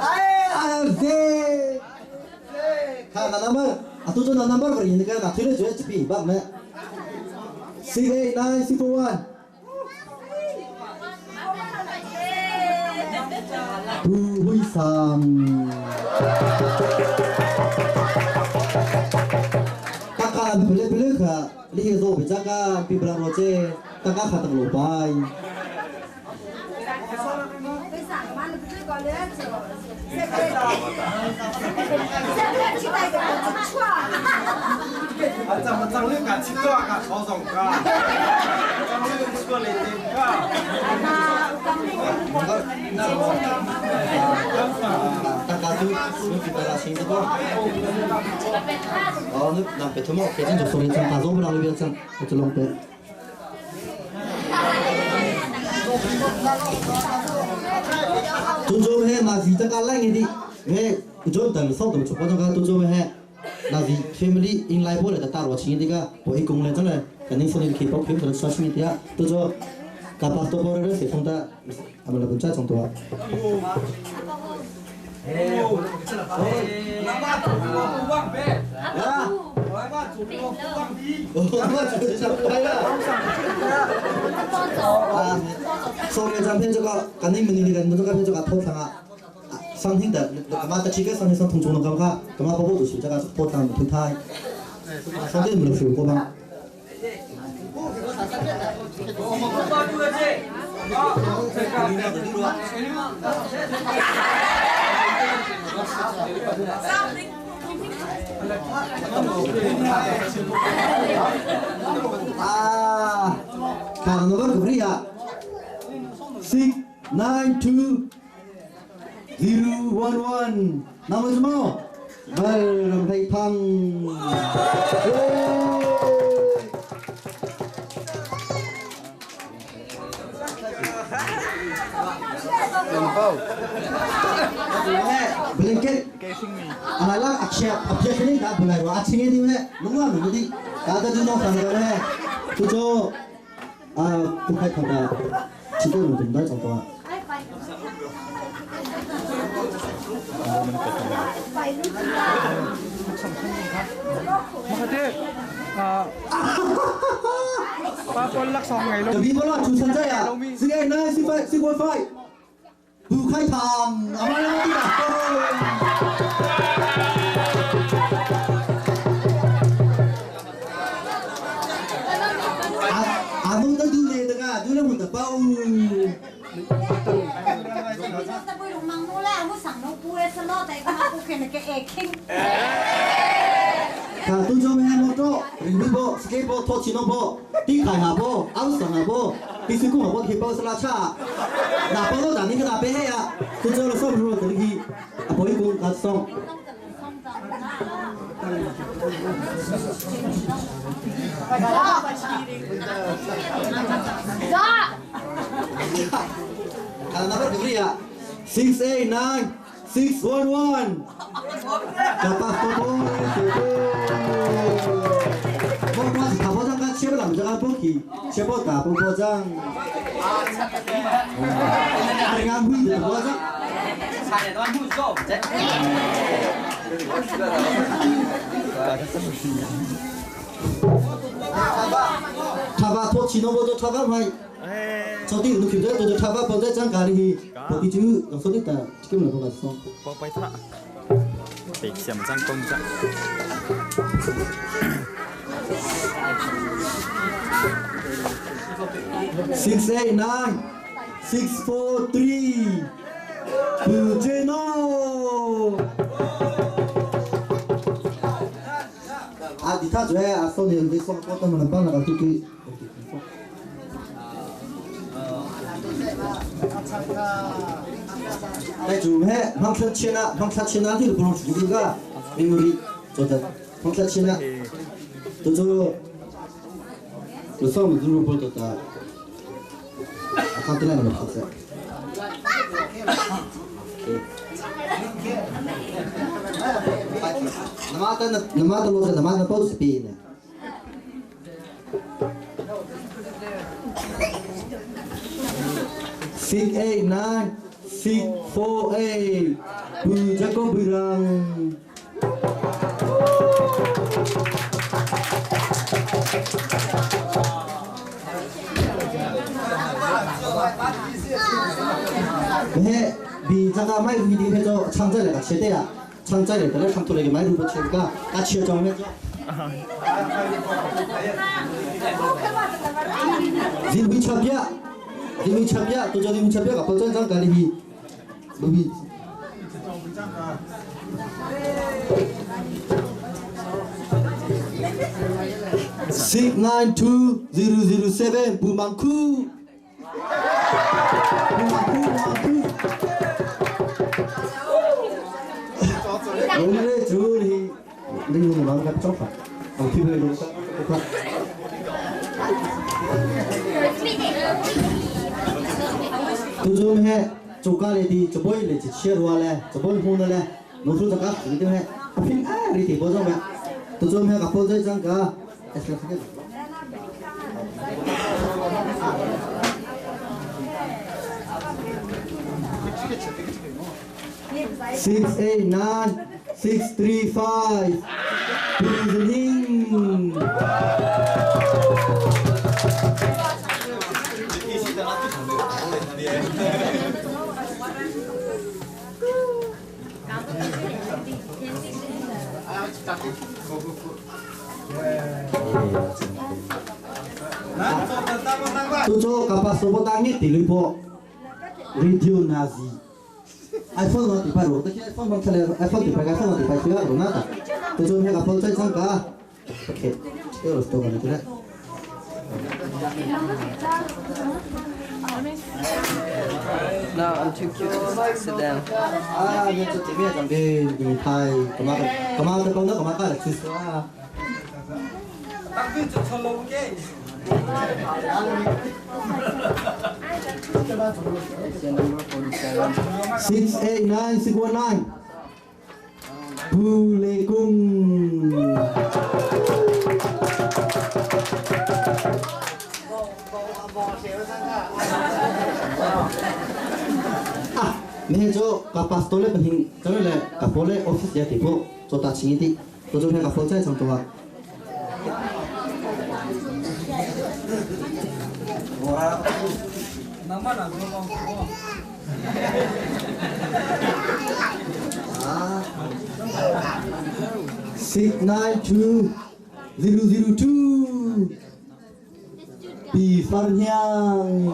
哎，对，看那 number，啊，都做那 number 不是你个，那推了就一比八咩？6 8 9 6 4 1. 不会上。大家不嘞不嘞可，你去做别这个，比不让我这，大家还得老板。
啊，怎么长你敢吃多啊？炒上噶，长你吃过来点噶。
大家做 Tu zo he na zi ta ka lai ngi di he jo dang so dang chop ka tu zo he na zi family in lai bo le ta ta ro chi di ka bo i kung le chang le kan ni so ni ki pok phim so sa chi tia tu zo ka pa to bo re se thong ta amala bun cha chong to. 所以咱片这个，赶紧问你个，你这个片这个头上啊，上听的，干嘛在这个上面上同中的干嘛？干嘛不不就是这个头上同他，上点没有水过吗？啊，看那个个呀，6 9 2 0 1 1，那么什么？来，让他胖。Blanket ala aksya apya kini da bulai wa achinge di me lungwa lu di da da ju no san da me tu jo a ku khai kha da chi de lu dum da chong to a 比波拉出生在啊，6 8 9 6 5 6 1 5，不开堂，阿妈拉的。阿阿蒙的杜嘞，这个杜嘞木的包。卡杜做咩木做？林波、斯波、托奇诺波、迪凯哈波、奥桑哈波、迪斯贡哈波、提波斯拉查，那波罗达尼克那边呀，杜做了送入的去，阿波一共卡送。卡那边对呀，6 8 9 6 1 1。Dapat tolong我是卡波张，卡切不啷张，波去切波大波波张。平安会的波张。他把托起那波就他把买，昨天你看这就他把包在张家里，包地就说的的，这个么多个
包白塔。xem trang công trạng
6 8 9 6 4 3 2 0 啊，其他主要啊，送你你送我到门帮那个弟弟。在主咩？放出钱啊，放出钱啊，你不能出去个，因为做的放出钱啊，都做，都上门入不得的，看得来没好子。那么的那么的路是那么的包是边呢？6 8 9 6 4 8 Bu Jacob bilang 네, 비자가 많이 비디 해줘 창자를 같이 돼야 창자를 그래 창토에게 많이 붙이니까 같이 좀 해줘. 지금 미쳤야, 지금 미쳤야, 또 저기 미쳤야, 갑자기 장 가리기, 루비. 6 9 2 0 0 7 부만쿠 부만쿠 부만쿠. Ông lê chú thì linh hồn nó gặp chóc phải. Ông khi về đúng không? Tu chú he chú ca lê đi chú bôi lê chỉ chia rùa lê chú bôi hôn lê nô chú cả thì thế he phim a ri thì bố rong mẹ tu chú he gặp bố dây răng cả Six eight nine six three five. Please Tu cho kapal sobo tangi di lipo radio nazi. iPhone nó thì phải rồi, tất nhiên iPhone bằng cái iPhone thì phải cái iPhone thì phải chưa rồi nát. Tu cho mẹ kapal chơi sang cả. Ok, đây là tôi còn thế.
No, I'm too cute to sit down.
아, 네, 저 재미야 장비 미파이 그만 그만 그만 그만 그만 주스.
땅비 저 철로 게.
Six eight nine six one nine. Bule cung. À, mẹ cho cả pastor le bình cho nên là cả phố le office ya thì phố cho ta chính đi, tôi cho cả phố chơi xong tôi. Six nine two zero zero two. Pi Farnyang.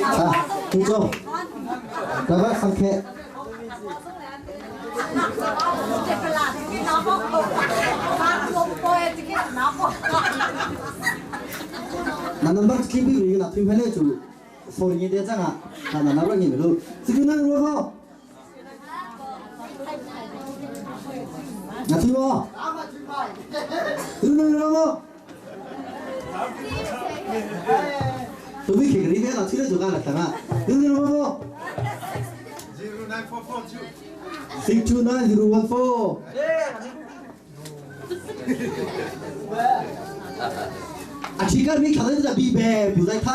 À, tu cho. Các bác sang khe. 나는 막 TV 이거 나 팀 해내 주 소리 되잖아. 나 나랑 이거 지금 나는 뭐? 나 팀 뭐? 이거 뭐? 또 이렇게 그리네 나 틀어 줘가 났다가 이거 뭐?
09442.
629014. 아, 지금 미 가는 비베 부자탕.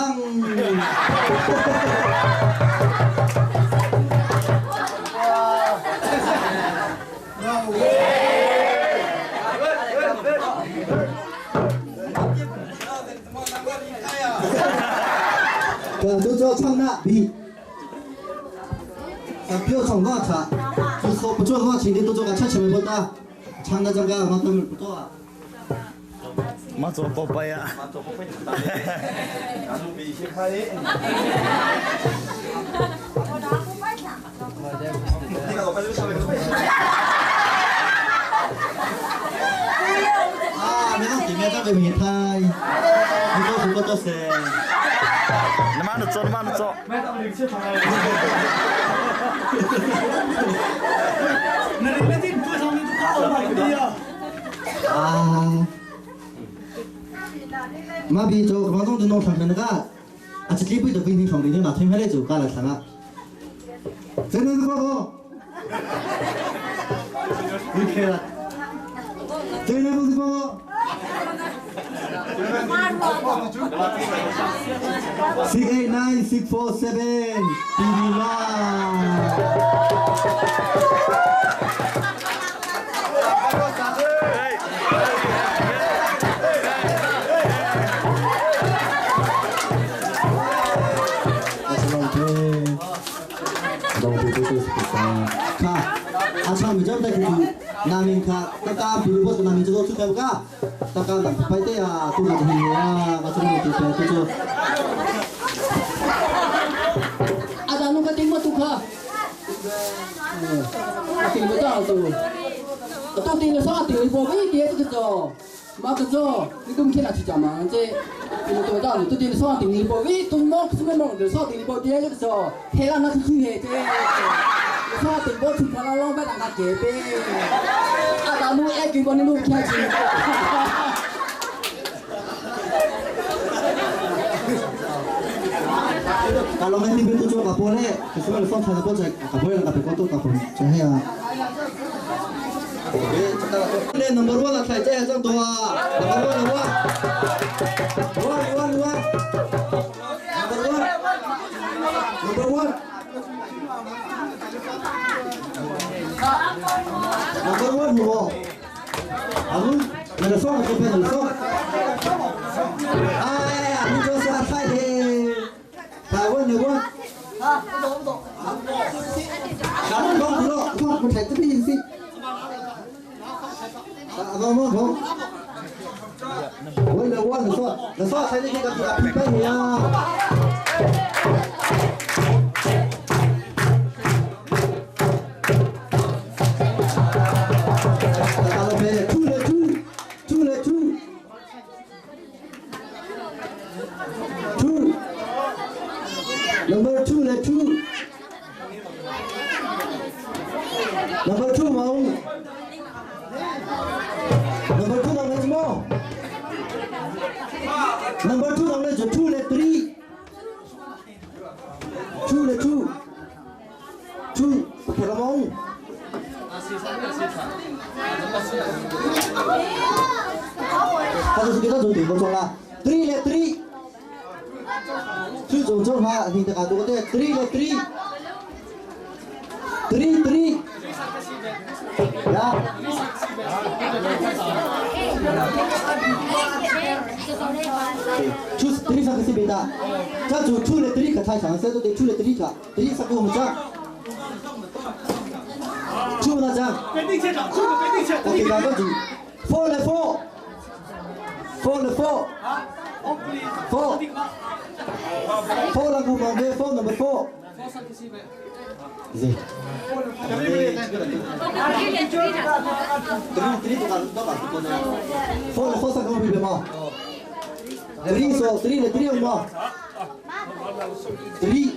자, 저唱那比。啊，不要唱我唱，就说不做我，今天都做个吃吃没不到，唱那这个我都不做啊。
马做宝贝啊！
马做宝贝，拿出笔先开。
啊，你讲点样这个面态？你讲什么都是。
你慢点做，你慢点做。
啊，马比做广东的农场那个，啊，这几辈都给你上的，那听下来就干了啥了？真的是不不？你开了？真的不是不不？689647 TV Namin ka, taka bilubos namin cho tu ka, taka nang pai te ya tu na hi ya, ka chu tu tu tu.
À, ta nó cái tiếng mà tu kha. Tiếng mà tao tu. Tu tiếng là sao tiếng bộ cái gì cái cho.
Ma ka zo, ni tum khi na chi cha ma这，你们多到你最近说定你波，喂，东毛什么毛的说定波，第二个说，黑啦那是去黑这，说定波出发啦，老板那个给呗，啊，咱们爱给帮你录开钱。
Kalau nanti betul juga tak boleh, kecuali son tak boleh, tak boleh tak boleh tak boleh, jangan ya. Number one 啦，睇这一张图啊，number one number one one one number one number one number one 好冇？阿公，你的双这边你双，哎呀，你就是阿太的，台湾的我。
啊，不懂不懂。
讲讲了，我不睇这个意思。 啊，冇冇冇。我来我你说，你说睇你这个皮皮你啊。Two le two, two le two, two. Number two le two. Number two mau. Number two nang le mo. Number two nang le two le three. Two le two. Two. Apa mau? 他就是给他做对个钟啦，three le three。最终做法，你得看多对，three le three。three three。呀。 two three 上个是别的，这组 two le three 可太长，现在都得 two le three 卡，three 上个我们讲。two 那张。
别定切场，这个别定切。
OK，两个组，four le four。four le four。four。 four 那个毛嘅 four number four。是。three three 都搞都搞不过呢。four le four 上个别嘛。three 说 three le three 嘛。three。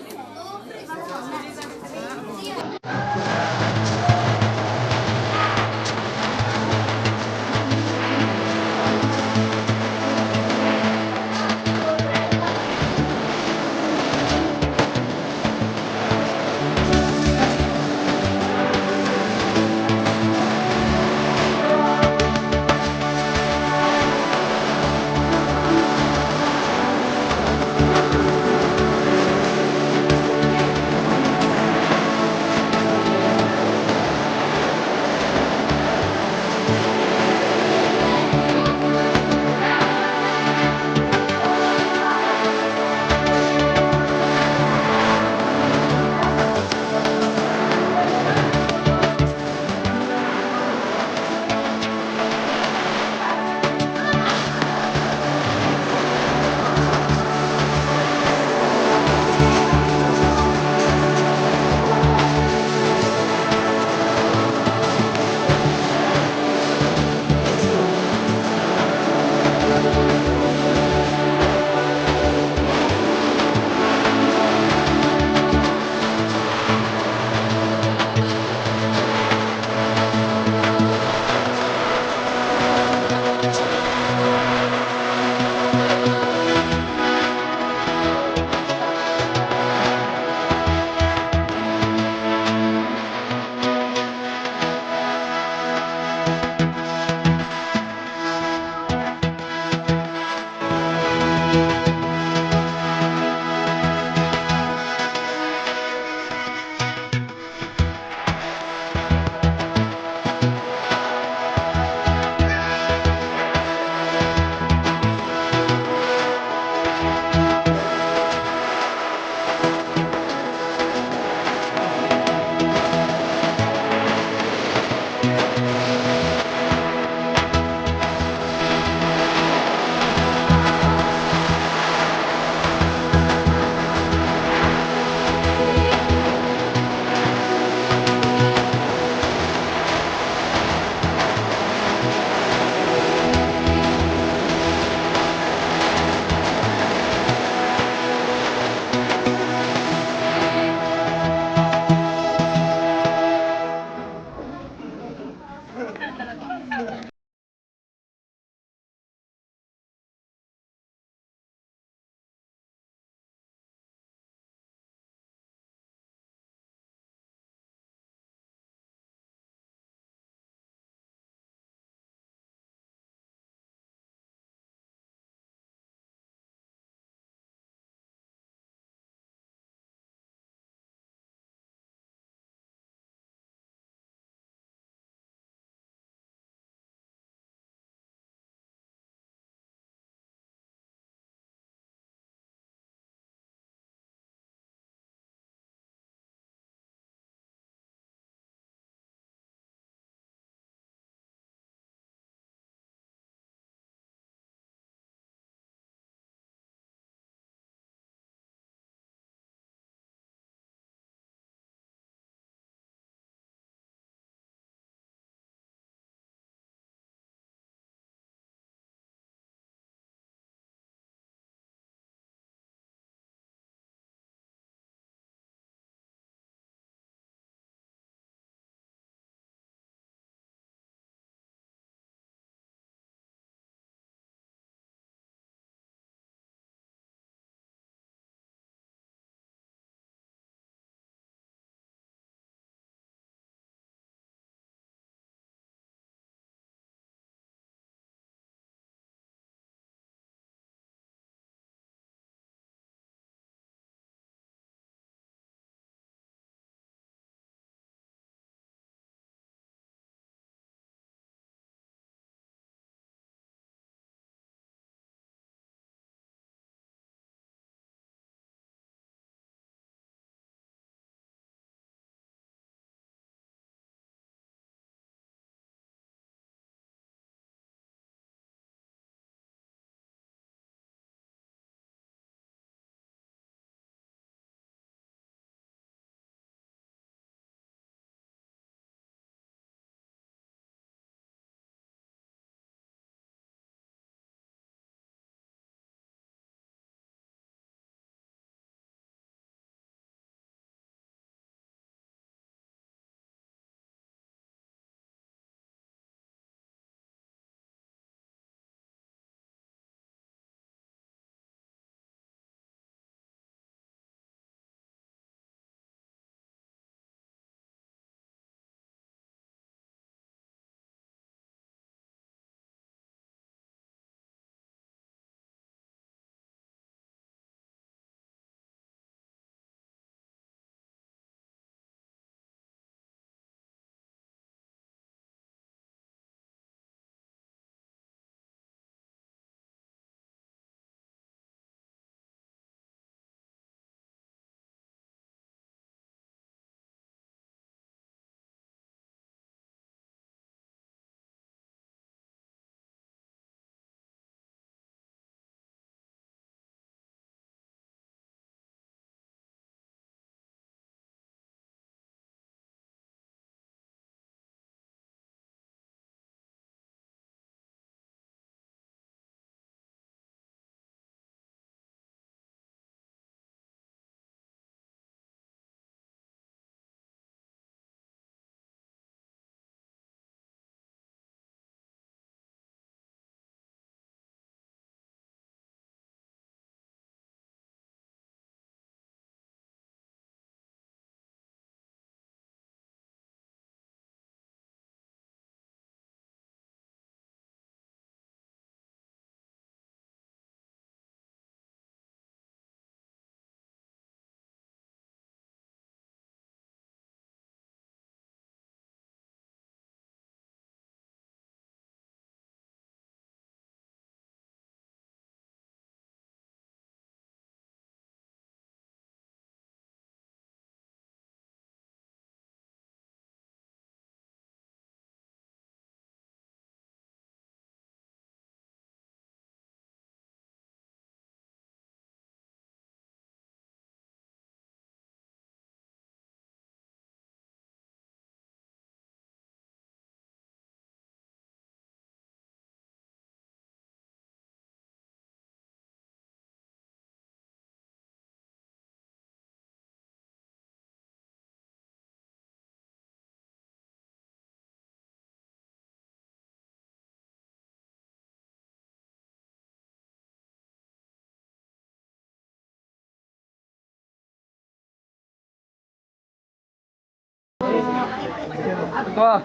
Qua.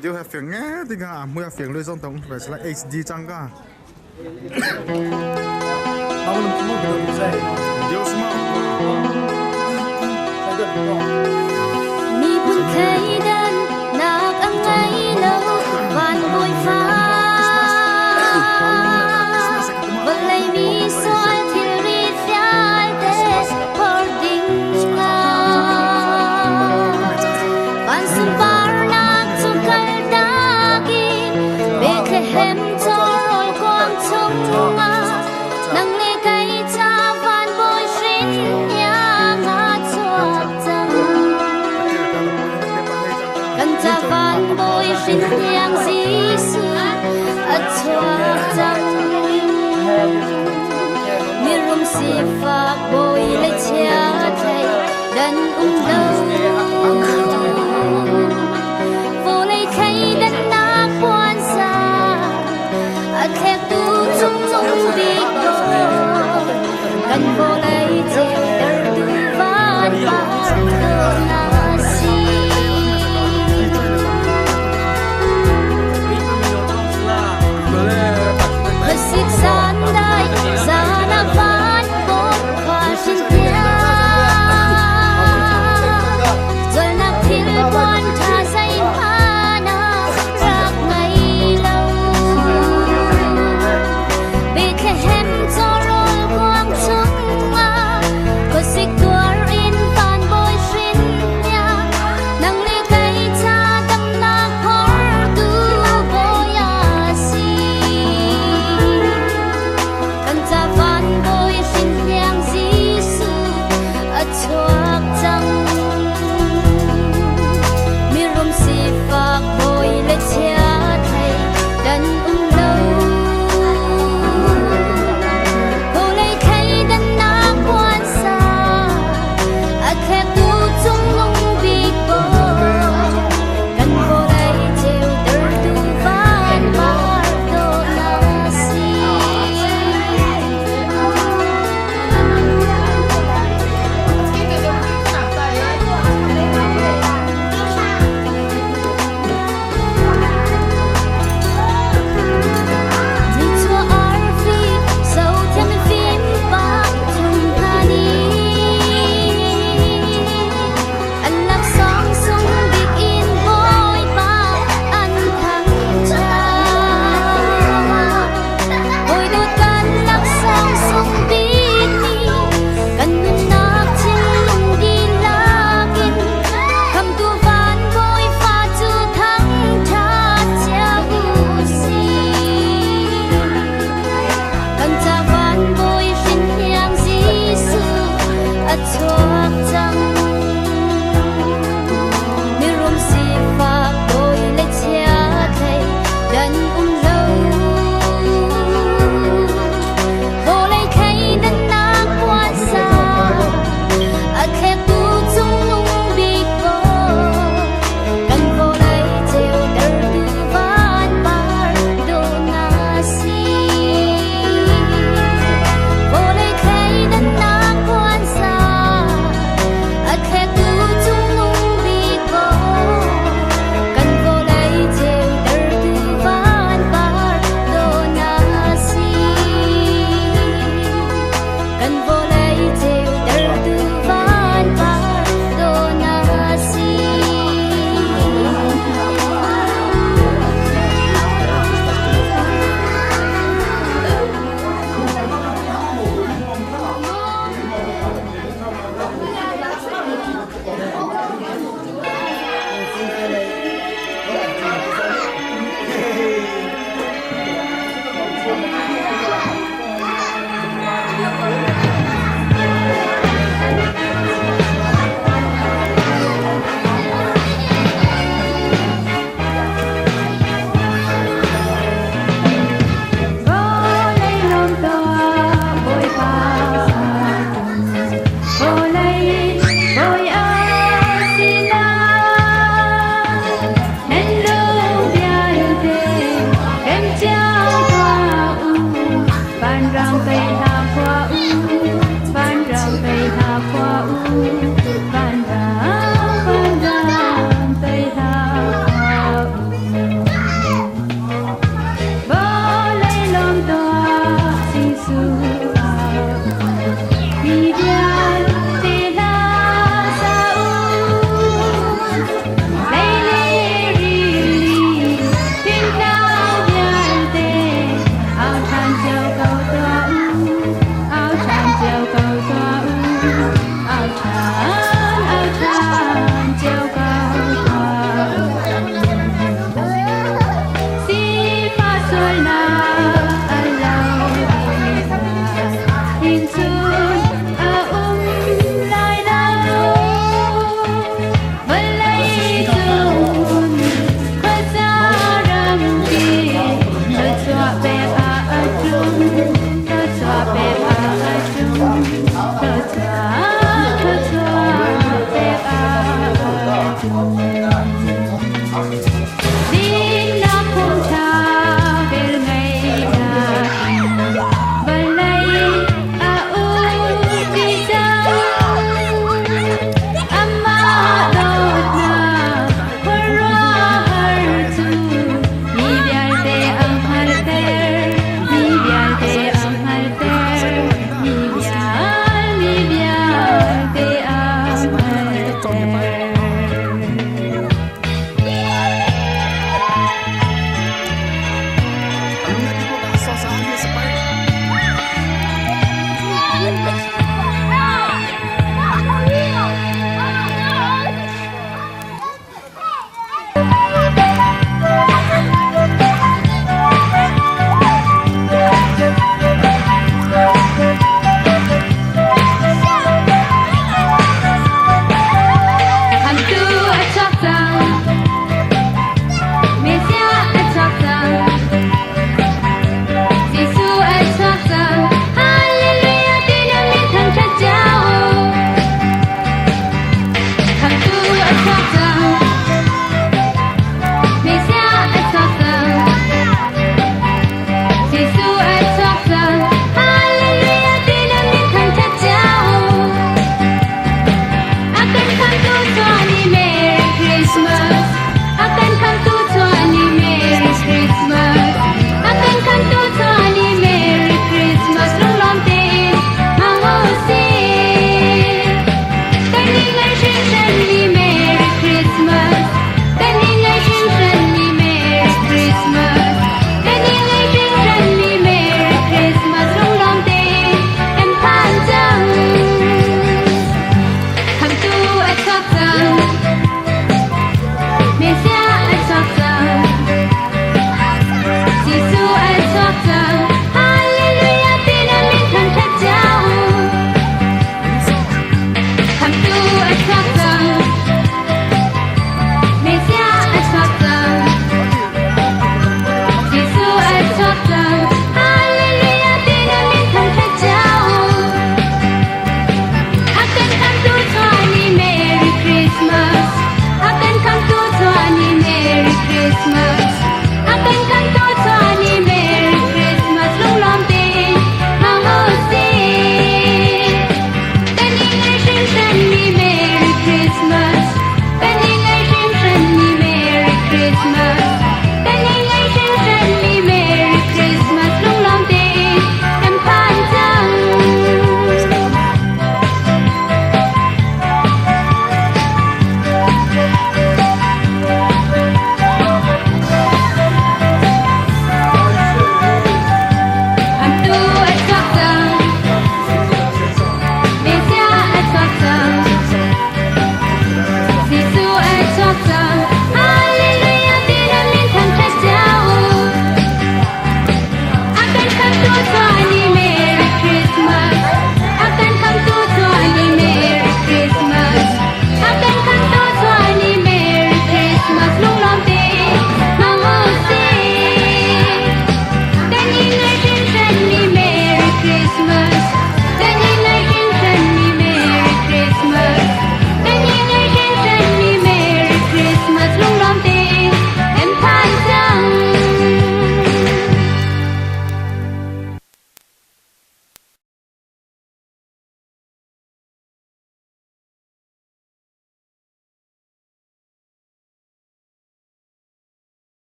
Dio he fiang nge tinga a mui a fiang lui zong tong ve sala HD chang ka. Dio sma.
Miphun thleidan nak a ngei lo van bawifa vawlei mi sual thilri vialte phor ding van sunparnak cu kaltak in Bethlehem cawrawl kuang chungah nang le kei ca van bawi hrin iang a chuak cang. Kan ca van bawi hrin iang Jesuh a chuak cang. Mirum sifak bawi le chia thei dan um lo. Vawlei thleidannak puansa a thlektu cungcung bik ko. Kan vawlei ceutertu van par na si. Khuasik zan dai zan ah van bawm khua hrin tiang. Dinnak.